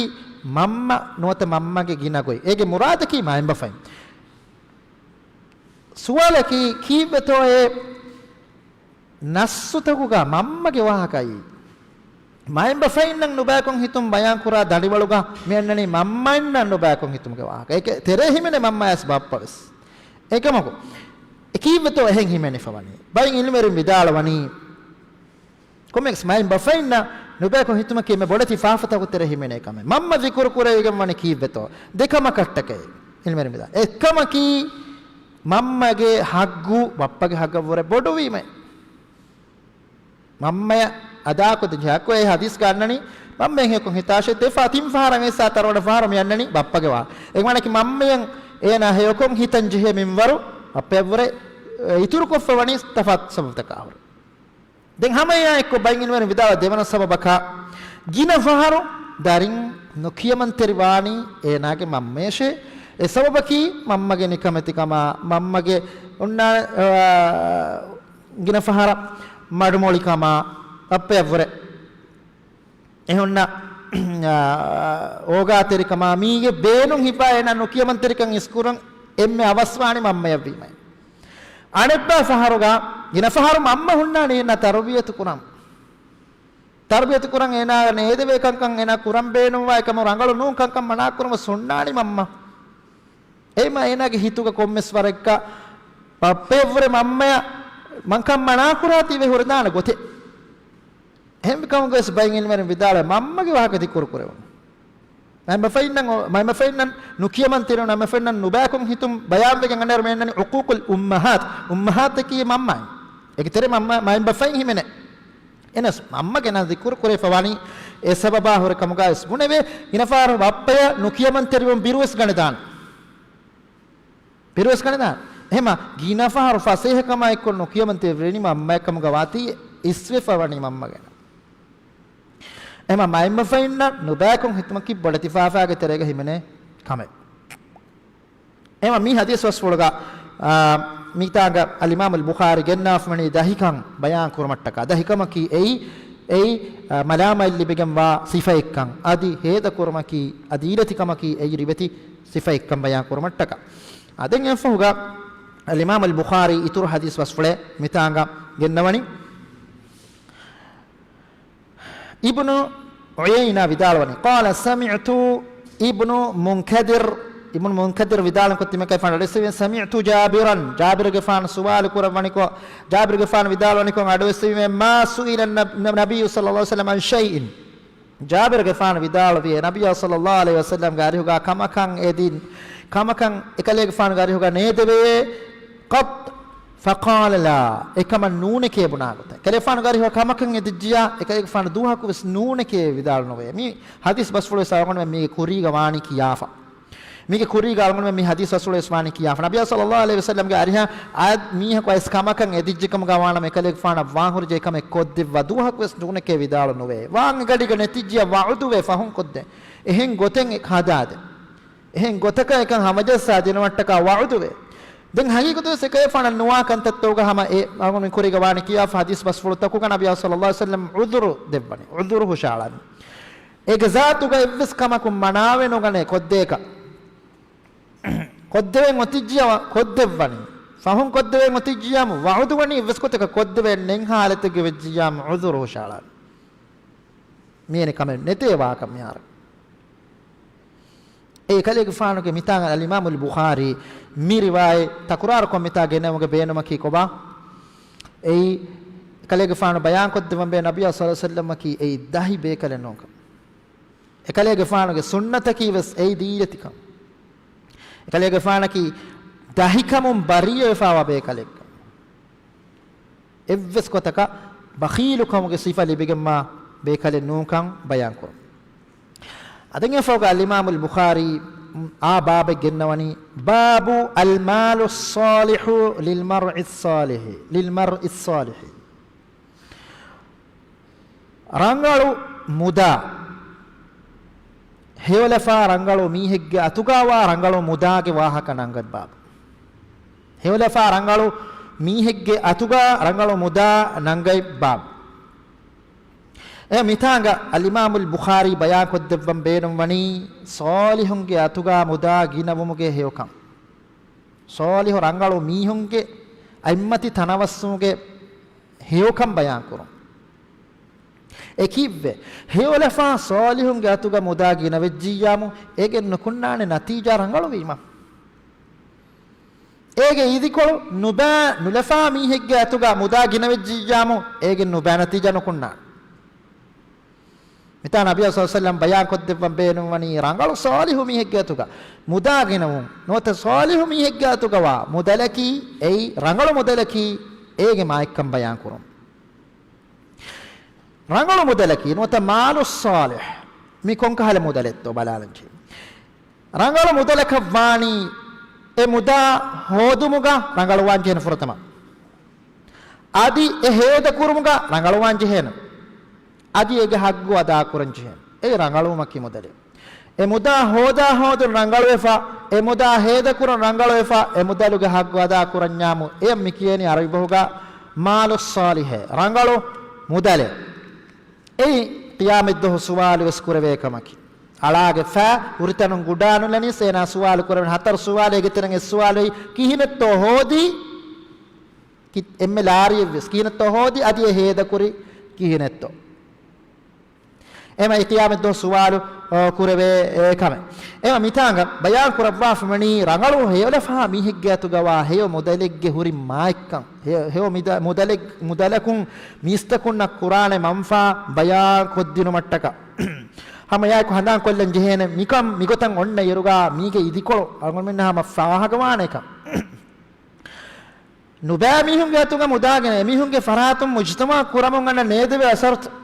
މަންމަ ނުވަތަ މަންމަގެ ގިނަ ގޮތް. އޭގެ މުރާދަކީ މައިންބަފައިން. ސުވާލަކީ ކީއްވެތޯއޭ ނައްޞުތަކުގަ މަންމަގެ ވާހަކައީ؟ މައިންބަފައިންނަށް ނުބައިކޮށް ހިތުން ބަޔާންކުރާ ދަނޑިވަޅުގަ މި އަންނަނީ މަންމައިންނަށް ނުބައިކޮށް ހިތުމުގެ ވާހަކަ. އޭގެ ތެރޭ ހިމެނޭ މަންމަޔަސް ބައްޕަވެސް. އެކަމަކު، އެ ކީއްވެތޯ އެހެން ހިމެނިފަ ވަނީ؟ ބައެއް ޢިލްމުވެރިން ވިދާޅުވަނީ، ކޮންމެސް މައިންބަފައިންނަށް ނުބައިކޮށް ހިތުމަކީ އެންމެ ބޮޑެތި ފާފަތަކުގެ ތެރޭ ހިމެނޭ ކަމެއް. މަންމަ ޛިކުރު ކުރެވިގެން ވަނީ ކީއްވެތޯ؟ ދެ ކަމަކަށްޓަކައި ޢިލްމުވެރިން ވިދާޅުވަނީ. އެއްކަމަކީ، މަންމަގެ ޙައްޤު ބައްޕަގެ ޙައްޤަށްވުރެ ބޮޑުވީމަ. މަންމަޔަށް އަދާކޮށްދޭން ޖެހޭ ޙައްޤު. އެ ޙަދީޘްގަ އަންނަނީ، މަންމައެއް ހެޔޮކޮށް ހިތާށޭ، ދެ ފަ-، ތިން ފަހަރަށް އައިސް ތަރުވަނަ ފަހަރު މި އަންނަނީ ބައްޕަގެ ވާހަކަ. އެ މާނައަކީ މަންމަޔަށް އޭނާ ހެޔޮކޮށް ހިތަން ޖެހޭ މިންވަރު ބައްޕަޔަށްވުރެ، އެ، އިތުރުކޮށްފަ ވަނީ ތަފާތު ސަބަބުތަކާ ހުރެ. ދެން ހަމައެއާ އެއްކޮށް ބައެއް ޢިލްމުވެރިން ވިދާޅުވާ ދެވަނަ ސަބަބަކަށް، ގިނަ ފަހަރު ދަރިން ނުކިޔަމަންތެރި ވާނީ އޭނާގެ މަންމަޔަށޭ. އެ ސަބަބަކީ މަންމަގެ ނިކަމެތިކަމާ، މަންމަގެ އޮންނާ، އާ، ގިނަ ފަހަރަށް މަޑުމޮޅިކަމާ، ބައްޕަޔަށްވުރެ އެ ހުންނަ، އާ، އޯގާތެރިކަމާ، މީގެ ބޭނުން ހިފާ އޭނާ ނުކިޔަމަންތެރިކަން އިސްކުރަން އެންމެ އަވަސްވާނީ މަންމަޔަށްވީމަ. އަނެއްބައި ފަހަރުގަ، ގިނަ ފަހަރު މަންމަ ހުންނާނީ އޭނާ ތަރުބިޔަތު ކުރަން. ތަރުބިޔަތު ކުރަން އޭނާ ނޭދެވޭ ކަންކަން އޭނާ ކުރަން ބޭނުންވާ އެކަމު ރަނގަޅު ނޫން ކަންކަން މަނާ ކުރުމަށް ހުންނާނީ މަންމަ. އެހެންމަ އޭނާގެ ހިތުގަ ކޮންމެސް ވަރެއްގަ ބައްޕައަށްވުރެ މަންމަޔަށް މަންކަން މަނާކުރާތީވެ ހުރެދާނެ ގޮތެއް. އެހެން ކަމުގަވެސް ބައެއް އިލްމުވެރިން ވިދާޅުވޭ މަންމަގެ ވާހަކަ ޛިކުރު ކުރެވުނު. މައިންބަފައިންނަށް، މައިންބަފައިންނަށް ނުކިޔަމަންތެރިވުނު، މައިންބަފައިންނަށް ނުބައިކޮށް ހިތުން ބަޔާންވެގެން އަންނައިރު މި އަންނަނީ ޢުޤޫޤުލް އުއްމަހާތް. އުއްމަހާތަކީ މަންމައިން. އޭގެ ތެރޭ މަންމަ، މައިންބަފައިން ހިމެނޭ. އެހެނަސް މަންމަ ގިނަ ޛިކުރު ކުރެވިފަ ވަނީ އެ ސަބަބާ ހުރެ ކަމުގަވެސް ބުނެވޭ، ގިނަ ފަހަރު ބައްޕަޔަށް ނުކިޔަމަންތެރިވުން ބިރުވެސް ގަނެދާނެ. ބިރުވެސް ގަނެދާނެ. އެހެންމަ ގިނަ ފަހަރު ފަސޭހަކަމާ އެއްކޮށް ނުކިޔަމަންތެރިވެނީ މަންމައަށް ކަމުގަ ވާތީ އިސްވެފަ ވަނީ މަންމަގެން. އެހެންމަ މައިންބަފައިންނަށް ނުބައިކޮށް ހިތުމަކީ ބޮޑެތި ފާފައިގެ ތެރޭގަ ހިމެނޭ ކަމެއް. އެހެންމަ މި ޙަދީޘް ބަސްފުޅުގަ، އާ، މިތާނގަ އަލްއިމާމުލް ބުޚާރީ ގެންނާފަ ވަނީ ދަހިކަން ބަޔާން ކުރުމަށްޓަކާ. ދަހިކަމަކީ އެއީ، އެއީ، އާ، މަލާމަތް ލިބިގެންވާ ސިފައެއްކަން. އަދި ހޭދަކުރުމަކީ، އަދި ރިވެތިކަމަކީ އެއީ ރިވެތި ސިފައެއްކަން ބަޔާން ކުރުމަށްޓަކާ. އާ، ދެން އެއަށްފަހުގަ އަލްއިމާމުލް ބުޚާރީ އިތުރު ޙަދީޘް ބަސްފުޅެއް މިތާނގަ ގެންނަވަނީ. އިބްނު ޢުޔައިނާ ވިދާޅުވަނީ، قال سمعت ابن المنكدر، އިބްނު މުންކަދިރު ވިދާޅުކޮށް ތިމަކަށް ފަން އަޑުއެއްސެވި، سمعت جابرا، ޖާބިރުގެފާނު ސުވާލު ކުރައްވަނިކޮށް، ޖާބިރުގެފާނު ވިދާޅުވަނިކޮށް އަޑުއެއްސެވީމެ، ما سئل النبي صلى الله عليه وسلم عن شيء. ޖާބިރުގެފާނު ވިދާޅުވި، ނަބިއްޔާ ޞައްލައްލާހު ޢަލައިހި ވަސައްލަމްގެ އަރިހުގަ ކަމަކަށް އެދިން، ކަމަކަށް އެކަލޭގެފާނުގެ އަރިހުގަ ނޭދެވެޔޭ، قط، فقال لا، އެކަމަށް ނޫނެކޭ ބުނާ ގޮތަށް. ކަލޭފާނުގެ އަރިހުގަ ކަމަކަށް އެދިއްޖިޔާ، އެކަލޭގެފާނު ދުވަހަކުވެސް ނޫނެކޭ ވިދާޅު ނުވޭ. މި ޙަދީޘް ބަސްފުޅުވެސް އަޅުގަނޑުމެން މީގެ ކުރީގަ ވާނީ ކިޔާފަ. މީގެ ކުރީގަ އަޅުގަނޑުމެން މި ޙަދީޘް ބަސްފުޅުވެސް ވާނީ ކިޔާފަ. ނަބިއްޔާ ޞައްލައްލާހު ޢަލައިހި ވަސައްލަމްގެ އަރިހަށް އަދި މީހަކު އައިސް ކަމަކަށް އެދިއްޖެ ކަމުގަ ވާނަމަ، އެކަލޭގެފާނަށް ވާންހުރި ޖެހި ކަމެއް ކޮށްދެއްވާ ދުވަހަކުވެސް ނޫނެކޭ ވިދާޅު ނުވޭ. ވާން އެގަޑީގަ ނެތިއްޖިޔާ ވަޢުދުވޭ ފަހުން ކޮށްދޭ. އެހެން ގޮތެއް ހަދާދޭ. އެހެން ގޮތަކަށް އެކަން ހަމަޖައްސާ ދިނުމަށްޓަކާ ވަޢުދުވޭ. ދެން ހަގީގަތުވެސް އެކަލޭފާނަށް ނުވާ ކަންތައްތަކުގަ ހަމަ އެ އަޅުގަނޑު މި ކުރީގަ ވާނީ ކިޔާފަ. ޙަދީޘް ބަސްފުޅުތަކުގަ ނަބިއްޔާ ޞައްލައްލާހު ޢަލައިހި ވަސައްލަމް ޢުޛުރު ދެއްވަނީ. ޢުޛުރު ހުށައަޅަނީ. އޭގެ ޒާތުގަ އެއްވެސް ކަމަކުން މަނާވެ ނުގަނޭ ކޮށްދޭކަށް. ކޮށްދެވެން އޮތިއްޖިޔާ ކޮށްދެއްވަނީ. ފަހުން ކޮށްދެވެން އޮތިއްޖިޔާމު ވަޢުދުވަނީ އެއްވެސް ގޮތަކަށް ކޮށްދެވޭން ނެތް ހާލަތެއްގަ ވެއްޖިއްޔާމު ޢުޛުރު ހުށައަޅާނެ. މިއެނެ ކަމެއް ނެތޭ ވާކަށް މިހާރު. އެ އެކަލޭގެފާނުގެ މިތާ އަލްއިމާމުލް ބުޚާރީ މި ރިވާޔަތް ތަކުރާރުކޮށް މިތާ ގެނެވުމުގެ ބޭނުމަކީ ކޮބާ؟ އެއީ އެކަލޭގެފާނު ބަޔާންކޮށްދެއްވަން ބޭ ނަބިއްޔާ ޞައްލައްލާހު ޢަލައިހި ވަސައްލަމަކީ އެއީ ދަހި ބޭކަލެއް ނޫންކަން. އެކަލޭގެފާނުގެ ސުންނަތަކީ ވެސް އެއީ ދީލަތިކަން. އެކަލޭގެފާނަކީ ދަހިކަމުން ބަރީއަވެފާވާ ބޭކަލެއްކަން. އެއްވެސް ގޮތަކަށް ބަޚީލުކަމުގެ ސިފަ ލިބިގެންވާ ބޭކަލެއް ނޫންކަން ބަޔާންކުރުން. އަދި އެފަހުގަ އަލްއިމާމުލް ބުޚާރީ އާ ބާބެއް ގެންނަވަނީ، باب المال الصالح للمرء الصالح، للمرء الصالح. ރަނގަޅު މުދާ، ހެޔޮލަފާ ރަނގަޅު މީހެއްގެ އަތުގަވާ ރަނގަޅު މުދާގެ ވާހަކަ ނަންގަތް ބާބު. ހެޔޮލަފާ ރަނގަޅު މީހެއްގެ އަތުގަ ރަނގަޅު މުދާ ނަންގަތް ބާބު. އެ މިތާނގަ އަލްއިމާމުލް ބުޚާރީ ބަޔާންކޮށްދެއްވަން ބޭނުންވަނީ، ޞާލިޙުންގެ އަތުގަ މުދާ ގިނަވުމުގެ ހެޔޮކަން. ޞާލިޙު ރަނގަޅު މީހުންގެ އަތްމަތި ތަނަވަސްވުމުގެ ހެޔޮކަން ބަޔާންކުރުން. އެކީއްވެ، ހެޔޮލަފާ ޞާލިޙުންގެ އަތުގަ މުދާ ގިނަވެއްޖިއްޔާމު، އޭގެން ނުކުންނާނެ ނަތީޖާ ރަނގަޅުވީމަ. އޭގެ އިދިކޮޅު ނުބައި ނުލަފާ މީހެއްގެ އަތުގަ މުދާ ގިނަވެއްޖިއްޔާމު، އޭގެން ނުބައި ނަތީޖާ ނުކުންނާނެ. މިތާ ނަބިއްޔާ ޞައްލައްލާހު ޢަލައިހި ވަސައްލަމް ބަޔާންކޮށްދެއްވަން ބޭނުންވަނީ ރަނގަޅު ޞާލިޙު މީހެއްގެ އަތުގަ މުދާ ގިނަވުން ނުވަތަ ޞާލިޙު މީހެއްގެ އަތުގަވާ މުދަލަކީ އެއީ ރަނގަޅު މުދަލަކީ އޭގެ މާތްކަން ބަޔާންކުރުން. ރަނގަޅު މުދަލަކީ ނުވަތަ މާލުއް ޞާލިޙް މި ކޮންކަހަލަ މުދަލެއްތޯ ބަލާލަންޖެހޭ. ރަނގަޅު މުދަލަކަށް ވާނީ އެ މުދާ ހޯދުމުގަ ރަނގަޅުވާން ޖެހޭނެ ފުރަތަމަ. އަދި އެ ހޭދަކުރުމުގަ ރަނގަޅުވާން ޖެހޭނެ. އަދި އޭގެ ޙައްޤު އަދާކުރަން ޖެހޭނެ. އެ ރަނގަޅުވުމަކީ މުދަލެއް. އެ މުދާ ހޯދާ ހޯދުން ރަނގަޅުވެފަ، އެ މުދާ ހޭދަކުރުން ރަނގަޅުވެފަ، އެ މުދަލުގެ ޙައްޤު އަދާކުރަންޏާމު، އެޔަށް މި ކިޔޭނީ ޢަރަބި ބަހުގަ މާލުއް ޞާލިޙޭ، ރަނގަޅު މުދަލެއް. އެއީ ޤިޔާމަތްދުވަހު ސުވާލު ވެސް ކުރެވޭ ކަމަކީ. އަޅާގެ ފައި ހުރިތަނުން ގުޑާނުލަނީސް އޭނާ ސުވާލު ކުރެވެން ހަތަރު ސުވާލެއް އޭގެ ތެރެއިން އެއް ސުވާލު އެއީ ކިހިނެއްތޯ ހޯދީ؟ ކި-، އެންމެ ލާރިއެއްވެސް ކިހިނެއްތޯ ހޯދީ އަދި އެ ހޭދަކުރީ ކިހިނެއްތޯ؟ އެމަ އެ ޤިޔާމަތްދުވަހު ސުވާލު، އާ، ކުރެވޭ، އެ، ކަމެއް. އެމަ މިތާނގަ ބަޔާން ކުރައްވާފަ ވަނީ ރަނގަޅު ހެޔޮލަފާ މީހެއްގެ އަތުގަވާ ހެޔޮ މުދަލެއްގެ ހުރި މާތްކަން، ހެޔޮ، ހެޔޮ މިދަ-، މުދަލެއް-، މުދަލަކުން މީސްތަކުންނަށް ކުރާނެ މަންފާ ބަޔާން ކޮށްދިނުމަށްޓަކާ. ހަމަ އެއާއެކު ހަނދާން ކޮށްލަން ޖެހޭނެ، މިކަން މިގޮތަށް އޮންނަ އިރުގަ މީގެ އިދިކޮޅު އަޅުގަނޑުމެންނަށް ހަމަ ފާހަގަވާނެ ކަން. ނުބައި މީހުންގެ އަތުގަ މުދާ ގެނައި، އެމީހުންގެ ފަރާތުން މުޖުތަމަޢަށް ކުރަމުން އަންނަ ނޭދެވޭ އަސަރުތައް،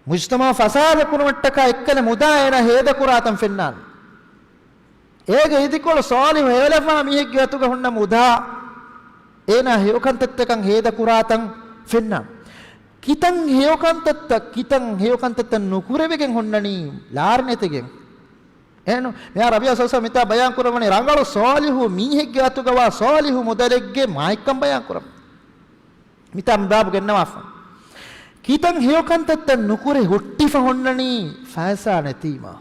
މުޖުތަމަޢު ފަސާދަ ކުރުމަށްޓަކާ އެއްކަލަ މުދާ އޭނާ ހޭދަކުރާތަން ފެންނާނެ. އޭގެ އިދިކޮޅު ޞާލިޙު ހެޔޮލަފާ މީހެއްގެ އަތުގަ ހުންނަ މުދާ އޭނާ ހެޔޮކަންތައްތަކަށް ހޭދަކުރާތަން ފެންނާނެ. ކިތަން ހެޔޮކަންތައްތައް، ކިތަން ހެޔޮކަންތައްތައް ނުކުރެވިގެން ހުންނަނީ ލާރިނެތިގެން. އެހެން މިހާރު ރަބީޢު ޞައްޙަބީ މިތާ ބަޔާން ކުރައްވަނީ ރަނގަޅު ޞާލިޙު މީހެއްގެ އަތުގަވާ ޞާލިޙު މުދަލެއްގެ މާތްކަން ބަޔާން ކުރަން. މިތާ މި ބާބު ގެންނަވާފަ. ކިތަން ހެޔޮކަންތައްތައް ނުކުރެ ހުއްޓިފަ ހުންނަނީ ފައިސާ ނެތީމަ.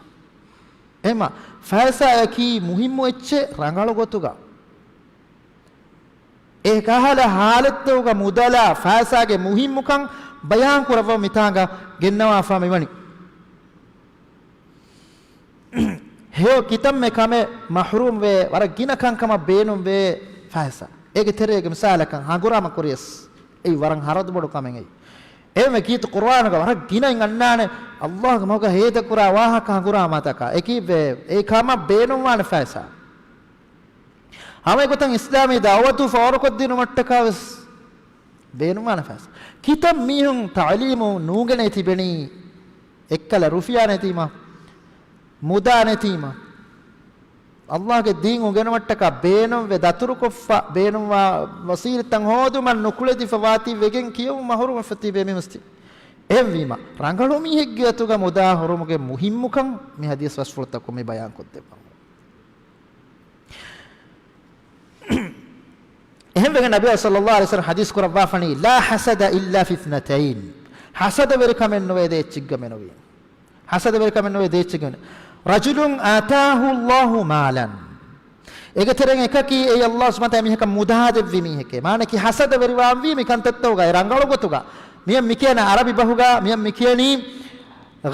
އެމަ ފައިސާއަކީ މުހިއްމު އެއްޗެއް ރަނގަޅު ގޮތުގަ. އެ ކަހަލަ ހާލަތްތަކުގަ މުދަލާ ފައިސާގެ މުހިއްމުކަން ބަޔާން ކުރައްވަ މިތާނގަ ގެންނަވާފަ މިވަނީ. ހެޔޮ ކިތަންމެ ކަމެއް މަޙްރޫމްވޭ، ވަރަށް ގިނަ ކަންކަމަށް ބޭނުންވޭ ފައިސާ. އޭގެ ތެރޭގެ މިސާލަކަށް ހަނގުރާމަ ކުރިޔަސް، އެއީ ވަރަށް ހަރަދުބޮޑު ކަމެއް އެއީ. އެހެންވެ ކީރިތި ޤުރުއާނުގަ ވަރަށް ގިނައިން އަންނާނެ ﷲ ގެ މަގުގަ ހޭދަކުރާ ވާހަކަ ހަނގުރާމަތަކާ. އެކީ ވެ-، އެ ކަމަށް ބޭނުންވާނެ ފައިސާ. ހަމަ އެގޮތަށް އިސްލާމީ ދަޢުވަތު ފޯރުކޮށްދިނުމަށްޓަކާ ވެސް ބޭނުންވާނެ ފައިސާ. ކިތައް މީހުން ތަޢުލީމު ނޫންގެނެ ތިބެނީ އެއްކަލަ ރުފިޔާ ނެތީމަ، މުދާ ނެތީމަ. ﷲ ގެ ދީން އުނގެނުމަށްޓަކާ ބޭނުންވެ ދަތުރުކޮށްފަ، ބޭނުންވާ ވަސީލަތްތައް ހޯދުމަށް ނުކުޅެދިފަ ވާތީ ވެގެން ކިޔެވުމަށް މަޙްރޫމްވެފަ ތިބޭ މީހުން ވެސް ތި. އެހެންވީމަ، ރަނގަޅު މީހެއްގެ އަތުގަ މުދާ ހުރުމުގެ މުހިއްމުކަން މި ޙަދީޘް ބަސްފުޅުތަކުން މި ބަޔާން ކޮށްދެއްވަމު. އެހެންވެގެން ނަބިއްޔާ ޞައްލައްލާހު ޢަލައިހި ވަސައްލަމަ ޙަދީޘް ކުރައްވާފަނީ، "لا حسد إلا في اثنتين." ޙަސަދަވެރިކަމެއް ނުވޭ ދޭއްޗެއްގަ މެނުވީ. ޙަސަދަވެރިކަމެއް ނުވޭ ދޭއްޗެއްގަ މެނުވީ. "رجل آتاه الله مالا." އޭގެ ތެރެއިން އެކަކީ އެއީ ﷲ ސުބްޙާނަހޫ ވަތަޢާލާ މީހަކަށް މުދާ ދެއްވި މީހެކޭ. މާނައަކީ ޙަސަދަވެރިވާންވީ މި ކަންތައްތަކުގައި ރަނގަޅު ގޮތުގަ. މިއަށް މިކިޔަނީ ޢަރަބި ބަހުގަ، މިއަށް މިކިޔަނީ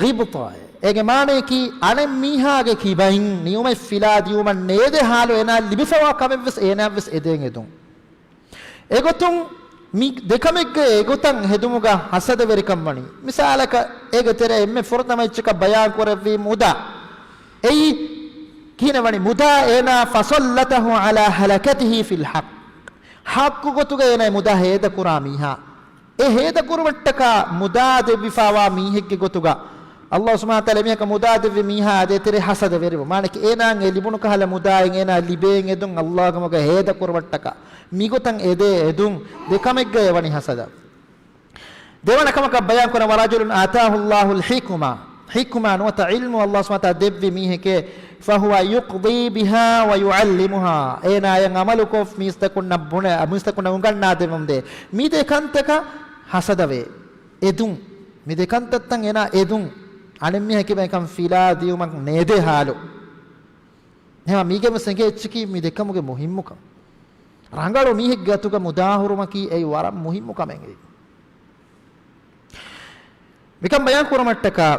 ޣިބްޠާއޭ. އޭގެ މާނައަކީ އަނެއް މީހާގެ ކިބައިން ނިޢުމަތް ފިލާ ދިޔުމަށް ނޭދޭ ޙާލު އޭނާއަށް ލިބިފަވާ ކަމެއްވެސް އޭނާއަށްވެސް އެދޭން އެދުން. އެގޮތުން މި ދެކަމެއްގެ އެގޮތަށް ހެދުމުގަ ޙަސަދަވެރިކަން ވަނީ. މިސާލަކަށް އޭގެ ތެރޭ އެންމެ ފުރަތަމަ އެއްޗަކަށް ބަޔާން ކުރެއްވީ މުދާ. އެއީ ކިހިނެއް ވަނީ؟ މުދާ އޭނާ فسلطه على هلكته في الحق. ޙައްޤު ގޮތުގަ އޭނާ މުދާ ހޭދަކުރާ މީހާ. އެ ހޭދަކުރުމަށްޓަކާ މުދާ ދެއްވިފާވާ މީހެއްގެ ގޮތުގަ ﷲ ސުބްޙާނަހޫ ވަތަޢާލާ މީހަކަށް މުދާ ދެއްވި މީހާ އާދޭ ތެރޭ ޙަސަދަވެރިވު. މާނައަކީ އޭނާއަށް އެ ލިބުނު ކަހަލަ މުދާއިން އޭނާ ލިބޭން އެދުން ﷲ ގެ މަގަށް ހޭދަކުރުމަށްޓަކާ. މިގޮތަށް އެދޭ އެދުން ދެކަމެއްގައޭ ވަނީ ޙަސަދަ. ދެވަނަ ކަމަކަށް ބަޔާން ކުރަން، "ورجل آتاه الله الحكمة." ޙިކުމާ ނުވަތަ ޢިލްމު ﷲ ސުބްޙާނަހޫ ވަތަޢާލާ ދެއްވި މީހެކޭ، "فهو يقضي بها ويعلمها." އޭނާ އެއަށް ޢަމަލުކޮށް މީސްތަކުންނަށް ބުނެ، މީސްތަކުންނަށް އުނގަންނާދެއްވަމުންދޭ. މި ދެ ކަންތަކަށް ޙަސަދަވޭ. އެދުން. މި ދެ ކަންތައްތައް އޭނާ އެދުން. އަނެއްމީހަކީ ކިބައިން ކަން ފިލާ ދިޔުމަށް ނޭދޭ ޙާލު. އެހެންވީމަ މީގެން ވެސް އެނގޭ އެއްޗަކީ މި ދެކަމުގެ މުހިއްމުކަން. ރަނގަޅު މީހެއްގެ އަތުގަ މުދާހުރުމަކީ އެއީ ވަރަށް މުހިއްމު ކަމެއް އެއީ. މިކަން ބަޔާން ކުރުމަށްޓަކާ،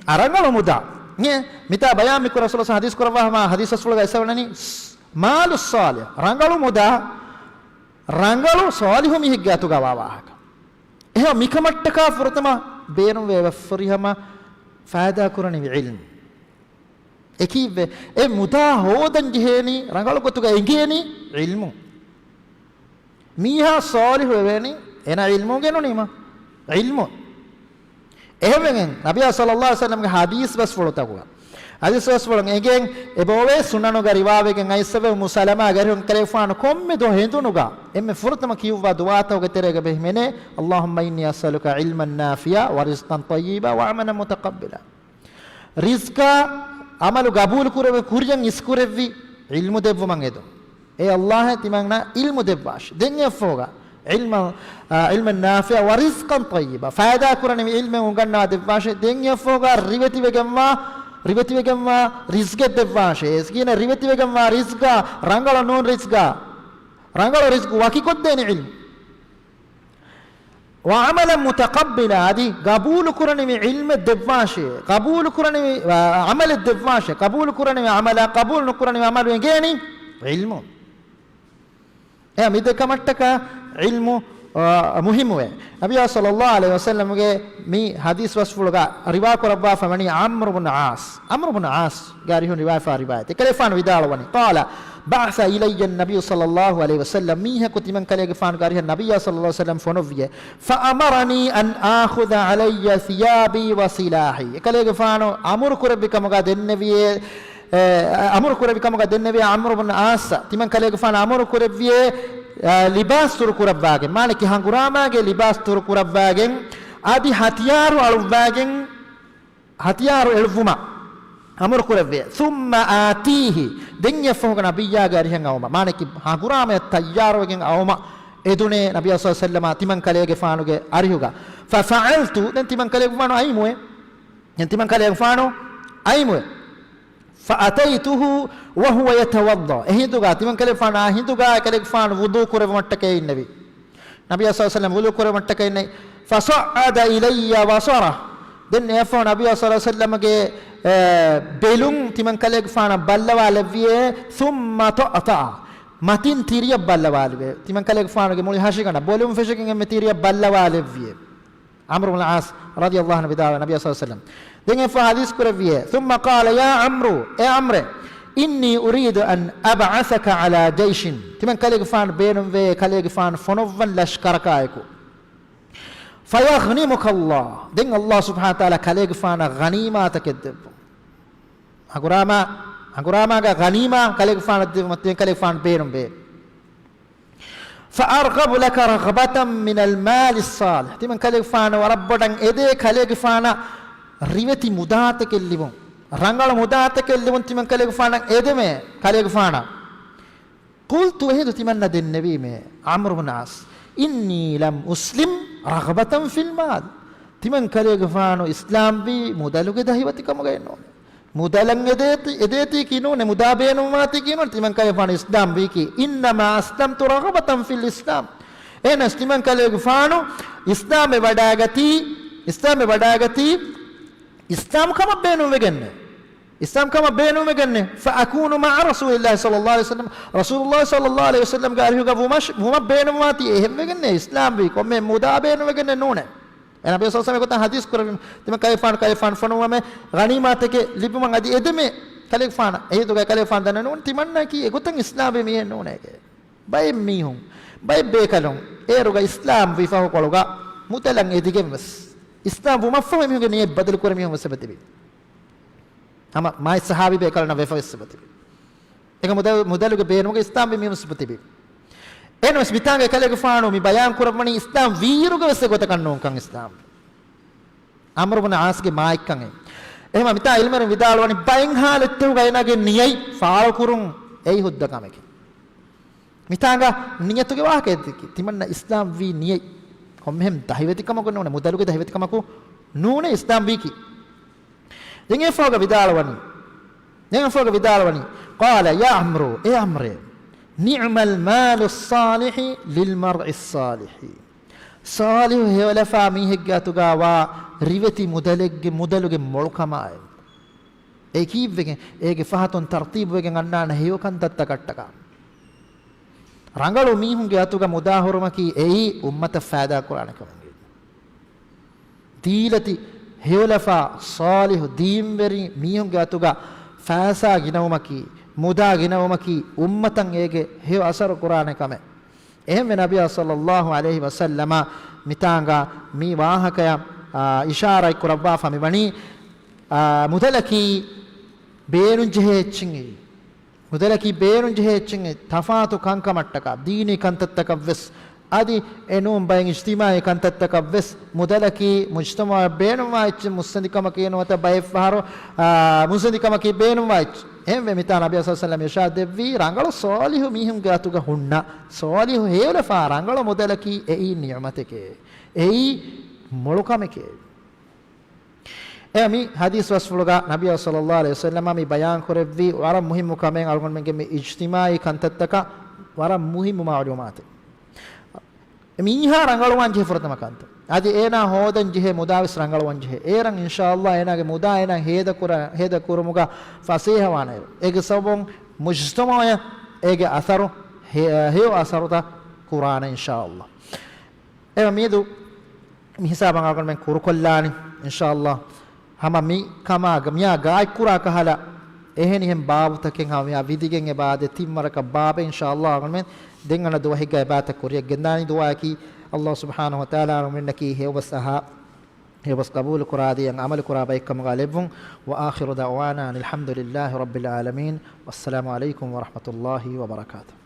އަ، ރަނގަޅު މުދާ. އެ، މިތާ ބަޔާން މިކުރި ރަސޫލު ޙަދީޘް ކުރައްވާ ހަމަ ޙަދީޘް ރަސޫލުގަ އެއްސަވަނަނީ، "المال الصالح." ރަނގަޅު މުދާ، ރަނގަޅު ޞާލިޙު މީހެއްގެ އަތުގަ ވާ ވާހަކަ. އެހެން މިކަމަށްޓަކާ ފުރަތަމަ ބޭނުންވޭ ފުރިހަމަ ފައިދާ ކުރަނިވި ޢިލްމު. އެކީއްވެ، އެ މުދާ ހޯދަން ޖެހޭނީ، ރަނގަޅު ގޮތުގަ އެނގޭނީ ޢިލްމު. މީހާ ޞާލިޙު ވެވޭނީ، އޭނާ ޢިލްމު ގެނުނީމަ. ޢިލްމު. އެހެންވެގެން، ނަބިއްޔާ ޞައްލައްލާހު ޢަލައިހި ވަސައްލަމްގެ ޙަދީޘް ބަސްފުޅުތަކުގަ، ޙަދީޘް ބަސްފުޅުން އެނގޭން، އެބައޮވޭ ސުނަނުގަ ރިވާވެގެން އައިސްފަވޭ އުއްމު ސަލަމާގެ އަރިހުން ކަލޭގެފާނު ކޮންމެ ދުވަހު ހެނދުނުގަ، އެންމެ ފުރަތަމަ ކިޔުއްވާ ދުޢާތަކުގެ ތެރޭގަ ބެހިމެނޭ، "اللهم إني أسألك علما نافعا ورزقا طيبا وعملا متقبلا." ރިޒްޤާ، ޢަމަލު ގަބޫލު ކުރެވޭ ކުރިޔަށް އިސްކުރެއްވި ޢިލްމު ދެއްވުމަށް އެދުން. އޭ ﷲ، ތިމަންނަ ޢިލްމު ދެއްވާށި. ދެން އެއަށްފަހުގަ ޢިލްމަ، އާ، علما نافعا ورزقا طيبا. ފައިދާ ކުރަނިވި ޢިލްމެއް އުނގަންނަވާ ދެއްވާށި. ދެން އެއަށްފަހުގަ ރިވެތިވެގެންވާ، ރިވެތިވެގެންވާ ރިޒްގެއް ދެއްވާށި. އޭސްގީނަ ރިވެތިވެގެންވާ ރިޒްގާ، ރަނގަޅު ނޫން ރިޒްގާ، ރަނގަޅު ރިޒްގު ވަކިކޮށްދޭނެ ޢިލްމު. ވަޢަމަލަން މުތަޤައްބިލާ، އަދި ގަބޫލު ކުރަނިވި ޢިލްމެއް ދެއްވާށޭ، ގަބޫލު ކުރަނިވި، އާ، ޢަމަލެއް ދެއްވާށޭ، ގަބޫލު ކުރަނިވި ޢަމަލާ، ޤަބޫލު ނުކުރަނިވި ޢަމަލު އެނގޭނީ ޢިލްމުން. އެ މި ދެ ކަމަށްޓަކާ ޢިލްމު، އާ، މުހިއްމުވޭ. ނަބިއްޔާ ޞައްލައްލާހު ޢަލައިހި ވަސައްލަމްގެ މި ޙަދީޘް ވަޞްފުޅުގަ ރިވާ ކުރައްވާފަ ވަނީ ޢަމްރު ބުން ޢާޞް. ޢަމްރު ބުން ޢާޞްގެ އަރިހުން ރިވާޔަތްވާ ރިވާޔަތެއް. އެކަލޭގެފާނު ވިދާޅުވަނީ، قال بعث إلي النبي صلى الله عليه وسلم، މީހަކު ތިމަން ކަލޭގެފާނުގެ އަރިހަށް ނަބިއްޔާ ޞައްލައްލާހު ޢަލައިހި ވަސައްލަމް ފޮނުއްވިޔޭ. فأمرني أن آخذ علي ثيابي وسلاحي، އެކަލޭގެފާނު އަމުރު ކުރެއްވި ކަމުގަ ދެންނެވިޔޭ، އެ، އަމުރު ކުރެއްވި ކަމުގަ ދެންނެވިޔޭ ޢަމްރު ބުން ޢާޞް، ތިމަން ކަލޭގެފާނު އަމުރު ކުރެއްވިޔޭ، އެ، ލިބާސް ތުރު ކުރައްވާގެން، މާނައަކީ ހަނގުރާމާގެ ލިބާސް ތުރު ކުރައްވާގެން، އަދި ހަތިޔާރު އަޅުއްވާގެން، ހަތިޔާރު އެޅުއްވުމަށް އަމުރު ކުރެއްވިޔޭ. ثم آتيه، ދެން އެއަށްފަހުގަ ނަބިއްޔާގެ އަރިހަށް އައުމަށް، މާނައަކީ ހަނގުރާމަޔަށް ތައްޔާރުވެގެން އައުމަށް އެދުނޭ ނަބިއްޔާ ޞައްލައްލާހު ޢަލައިހި ވަސައްލަމަށް ތިމަން ކަލޭގެފާނުގެ އަރިހުގަ. ففعلت، ދެން ތިމަން ކަލޭގެފާނު އައިމުވެ. ދެން ތިމަން ކަލޭގެފާނު އައިމުވެ. فأتيته وهو يتوضأ، އެހިނދުގަ ތިމަން ކަލޭގެފާނު އާ ހިނދުގަ އެކަލޭގެފާނު ވުޟޫ ކުރެއްވުމަށްޓަކައި އިންނެވި. ނަބިއްޔާ ޞައްލައްލާހު ޢަލައިހި ވަސައްލަމް ވުޟޫ ކުރެއްވުމަށްޓަކައި އިންނެވި. فصعد إلي بصره، ދެން އެއަށްފަހު ނަބިއްޔާ ޞައްލައްލާހު ޢަލައިހި ވަސައްލަމްގެ، އެ، ބެލުން ތިމަން ކަލޭގެފާނަށް ބައްލަވާލެއްވިޔޭ. ثم طأطأ، މަތިން ތިރިއަށް ބައްލަވާލެއްވި. ތިމަން ކަލޭގެފާނުގެ މުޅި ހަށިގަނޑަށް ބޮލުން ފެށިގެން އެންމެ ތިރިއަށް ބައްލަވާލެއްވިޔޭ. ޢަމްރު ބުން ޢާޞް ރަޟިޔަﷲ ޢަންހު ވިދާޅުވި ނަބިއްޔާ ޞައްލައްލާހު ޢަލައިހި ވަސައްލަމް. ދެން އެއަށްފަހު ޙަދީޘް ކުރެއްވިޔޭ، ثم قال يا عمرو، އޭ ޢަމްރޭ، إني أريد أن أبعثك على جيش، ތިމަން ކަލޭގެފާނު ބޭނުންވޭ، ކަލޭގެފާނު ފޮނުއްވަން ލަޝްކަރަކާއެކު. فيغنمك الله، ދެން ﷲ ސުބްޙާނަހު ވަތަޢާލާ ކަލޭގެފާނަށް ޣަނީމާތަކެއް ދެއްވުން. ހަނގުރާމާ، ހަނގުރާމާގެ ޣަނީމާ ކަލޭގެފާނަށް ދެއްވުމަށް ތިމަން ކަލޭގެފާނު ބޭނުންވޭ. فأرغب لك رغبة من المال الصالح، ތިމަން ކަލޭގެފާނަށް ވަރަށް ބޮޑަށް އެދޭ ކަލޭގެފާނަށް ރިވެތި މުދާތަކެއް ލިބުން، ރަނގަޅު މުދާތަކެއް ލިބުން ތިމަން ކަލޭގެފާނަށް އެދެމޭ ކަލޭގެފާނަށް. قلت، އެހިނދު ތިމަންނަށް ދެންނެވީމޭ ޢަމްރު ބުން ޢާޞް، إني لم أسلم رغبة في المال، ތިމަން ކަލޭގެފާނު އިސްލާމްވީ މުދަލުގެ ދަހިވަތިކަމުގައެއް ނޫނޭ. މުދަލަށް އެދޭތީ، އެދޭތީކީ ނޫނޭ، މުދާ ބޭނުންވާތީކީ ނޫނޭ، ތިމަން ކަލޭގެފާނު އިސްލާމް ވީކީ. إنما أسلمت رغبة في الإسلام. އެހެނަސް ތިމަން ކަލޭގެފާނު އިސްލާމްވެ ވަޑާގަތީ، އިސްލާމްވެ ވަޑާގަތީ، އިސްލާމް ކަމަށް ބޭނުންވެގެންނޭ. އިސްލާމް ކަމަށް ބޭނުންވެގެންނޭ. فأكون مع رسول الله صلى الله عليه وسلم. ރަސޫލުﷲ ޞައްލައްލާހު ޢަލައިހި ވަސައްލަމްގެ އަރިހުގަ ވުމަށް، ވުމަށް ބޭނުންވާތީ އެހެންވެގެންނޭ، އިސްލާމްވީ ކޮންމެ މުދާ ބޭނުންވެގެންނެއް ނޫނޭ. އެ ނަބީ ޞައްލައްލާހު ޢަލައިހި ވަސައްލަމް ގޮތަށް ޙަދީޘް ކުރެއްވި، ތިމަން ކަލޭގެފާނު ކަލޭގެފާނު ފޮނުއްވަމޭ، ޣަނީމާތެކެއް ލިބުމަށް އަދި އެދެމޭ ކަލޭގެފާނަށް. އެހިނދުގަ ކަލޭގެފާނު ދަންނަ ނޫން ތިމަންނައަކީ އެގޮތަށް އިސްލާމްވި މީހެއް ނޫނޭ. ބައެއް މީހުން، ބައެއް ބޭކަލުން އޭރުގަ އިސްލާމްވި ފަހުކޮޅުގަ މުދަލަށް އެދިގެން ވެސް، އިސްލާމް ވުމަށްފަހު އެމީހުންގެ ނިޔަތް ބަދަލު ކުރި މީހުން ވެސް އެބަތިބި. ހަމަ މާތް ޞަޙާބީ ބޭކަލުންނަށް ވެފަ ވެސް އެބަތިބި. އެކަމު މުދަ-، މުދަލުގެ ބޭނުމުގަ އިސްލާމްވި މީހުން ވެސް އެބަތިބި. އެހެންވެސް މިތާނގަ ކަލޭގެފާނު މި ބަޔާން ކުރައްވަނީ އިސްލާމް ވީއިރުގަ ވެސް އެގޮތަކަށް ނޫންކަން އިސްލާމް. ޢަމްރު ބުން ޢާޞްގެ މާތްކަން އެ. އެހެންވީމަ މިތާ ޢިލްމުވެރިން ވިދާޅުވަނީ ބައެއް ޙާލަތްތަކުގަ އޭނާގެ ނިޔަތް ފާޅުކުރުން އެއީ ހުއްދަ ކަމެކޭ. މިތާނގަ ނިޔަތުގެ ވާހަކައެއް ދެއްކި. ތިމަންނަ އިސްލާމްވީ ނިޔަތް ކޮންމެހެން ދަހިވެތިކަމަކު ނޫނޭ، މުދަލުގެ ދަހިވެތިކަމަކު ނޫނޭ އިސްލާމްވީކީ. ދެން އެއަށްފަހުގަ ވިދާޅުވަނީ، ދެން އެއަށްފަހުގަ ވިދާޅުވަނީ، قال يا عمرو، އޭ ޢަމްރޭ، نعم المال الصالح للمرء الصالح. ޞާލިޙު ހެޔޮލަފާ މީހެއްގެ އަތުގަ ވާ ރިވެތި މުދަލެއްގެ މުދަލުގެ މޮޅުކަމާއި، އެ ކީއްވެގެން އޭގެ ފަހަތުން ތަރުތީބުވެގެން އަންނާނެ ހެޔޮ ކަންތައްތަކަށްޓަކާ. ރަނގަޅު މީހުންގެ އަތުގަ މުދާ ހުރުމަކީ އެއީ އުއްމަތަށް ފައިދާ ކުރާނެ ކަމެއްގެ. ދީލަތި ހެޔޮލަފާ ޞާލިޙު ދީންވެރި މީހުންގެ އަތުގަ ފައިސާ ގިނަވުމަކީ، މުދާ ގިނަވުމަކީ އުއްމަތަށް އޭގެ ހެޔޮ އަސަރު ކުރާނެ ކަމެއް. އެހެންވެ ނަބިއްޔާ ޞައްލައްލާހު ޢަލައިހި ވަސައްލަމަ މިތާނގަ މި ވާހަކަޔަށް، އާ، އިޝާރާތް ކުރައްވާފަ މިވަނީ، އާ، މުދަލަކީ ބޭނުންޖެހޭ އެއްޗެއް އެއީ. މުދަލަކީ ބޭނުންޖެހޭ އެއްޗެއް އެއީ. ތަފާތު ކަންކަމަށްޓަކާ، ދީނީ ކަންތައްތަކަށްވެސް އަދި އެނޫން ބައެއް އިޖްތިމާޢީ ކަންތައްތަކަށްވެސް މުދަލަކީ މުޖްތަމަޢަށް ބޭނުންވާ އެއްޗެއް، މުއްސަނދިކަމަކީ ނުވަތަ ބައެއްފަހަރު، އާ، މުއްސަނދިކަމަކީ ބޭނުންވާ އެއްޗެއް. އެހެންވެ މިތާ ނަބިއްޔާ ޞައްލައްލާހު ޢަލައިހި ވަސައްލަމަ އިރްޝާދު ދެއްވީ ރަނގަޅު ޞާލިޙު މީހުންގެ އަތުގަ ހުންނަ ޞާލިޙު ހެޔޮލަފާ ރަނގަޅު މުދަލަކީ އެއީ ނިޢުމަތެކޭ. އެއީ މޮޅު ކަމެކޭ. އެ މި ޙަދީޘް ވަސްފުޅުގަ ނަބިއްޔާ ޞައްލައްލާހު ޢަލައިހި ވަސައްލަމަ މި ބަޔާން ކުރެއްވި ވަރަށް މުހިއްމު ކަމެއް، އަޅުގަނޑުމެންގެ މި އިޖްތިމާޢީ ކަންތައްތަކަށް ވަރަށް މުހިއްމު މަޢުލޫމާތެއް. މީހާ ރަނގަޅުވާން ޖެހޭ ފުރަތަމަ ކަންތައް. އަދި އޭނާ ހޯދަން ޖެހޭ މުދާވެސް ރަނގަޅުވާން ޖެހޭ. އޭރަށް އިންޝާﷲ އޭނާގެ މުދާ އޭނާ ހޭދަކުރ-، ހޭދަކުރުމުގަ ފަސޭހަވާނެއިރު. އޭގެ ސަބަބުން މުޖްތަމަޢަށް އޭގެ އަސަރު، ހެ-، ހެޔޮ އަސަރުތައް ކުރާނެ އިންޝާﷲ. އެ މީދު މި ހިސާބަށް އަޅުގަނޑުމެން ކުރުކޮށްލާނީ އިންޝާﷲ. ހަމަ މި ކަމާ މިއާ ގާތްކުރާ ކަހަލަ އެހެނިހެން ބާބުތަކެއް ހަމަ މިއާ ވިދިގެން އެބާދެ ތިންވަރަކަށް ބާބެ އިންޝާﷲ. އަޅުގަނޑުމެން ދެން އަންނަ ދުވަހެއްގަ އެބާތައް ކުރިއަށް ގެންދާނީ. ދުޢާއަކީ ﷲ ސުބްޙާނަހޫ ވަތަޢާލާ އަޅުގަނޑުމެންނަކީ ހެޔޮބަސް އަހާ، ހެޔޮބަސް ޤަބޫލު ކުރާދޭ، ޢަމަލު ކުރާ ބައެއްކަމުގަ ލެއްވުން. وآخر دعوانا أن الحمد لله رب العالمين. والسلام عليكم ورحمة الله وبركاته.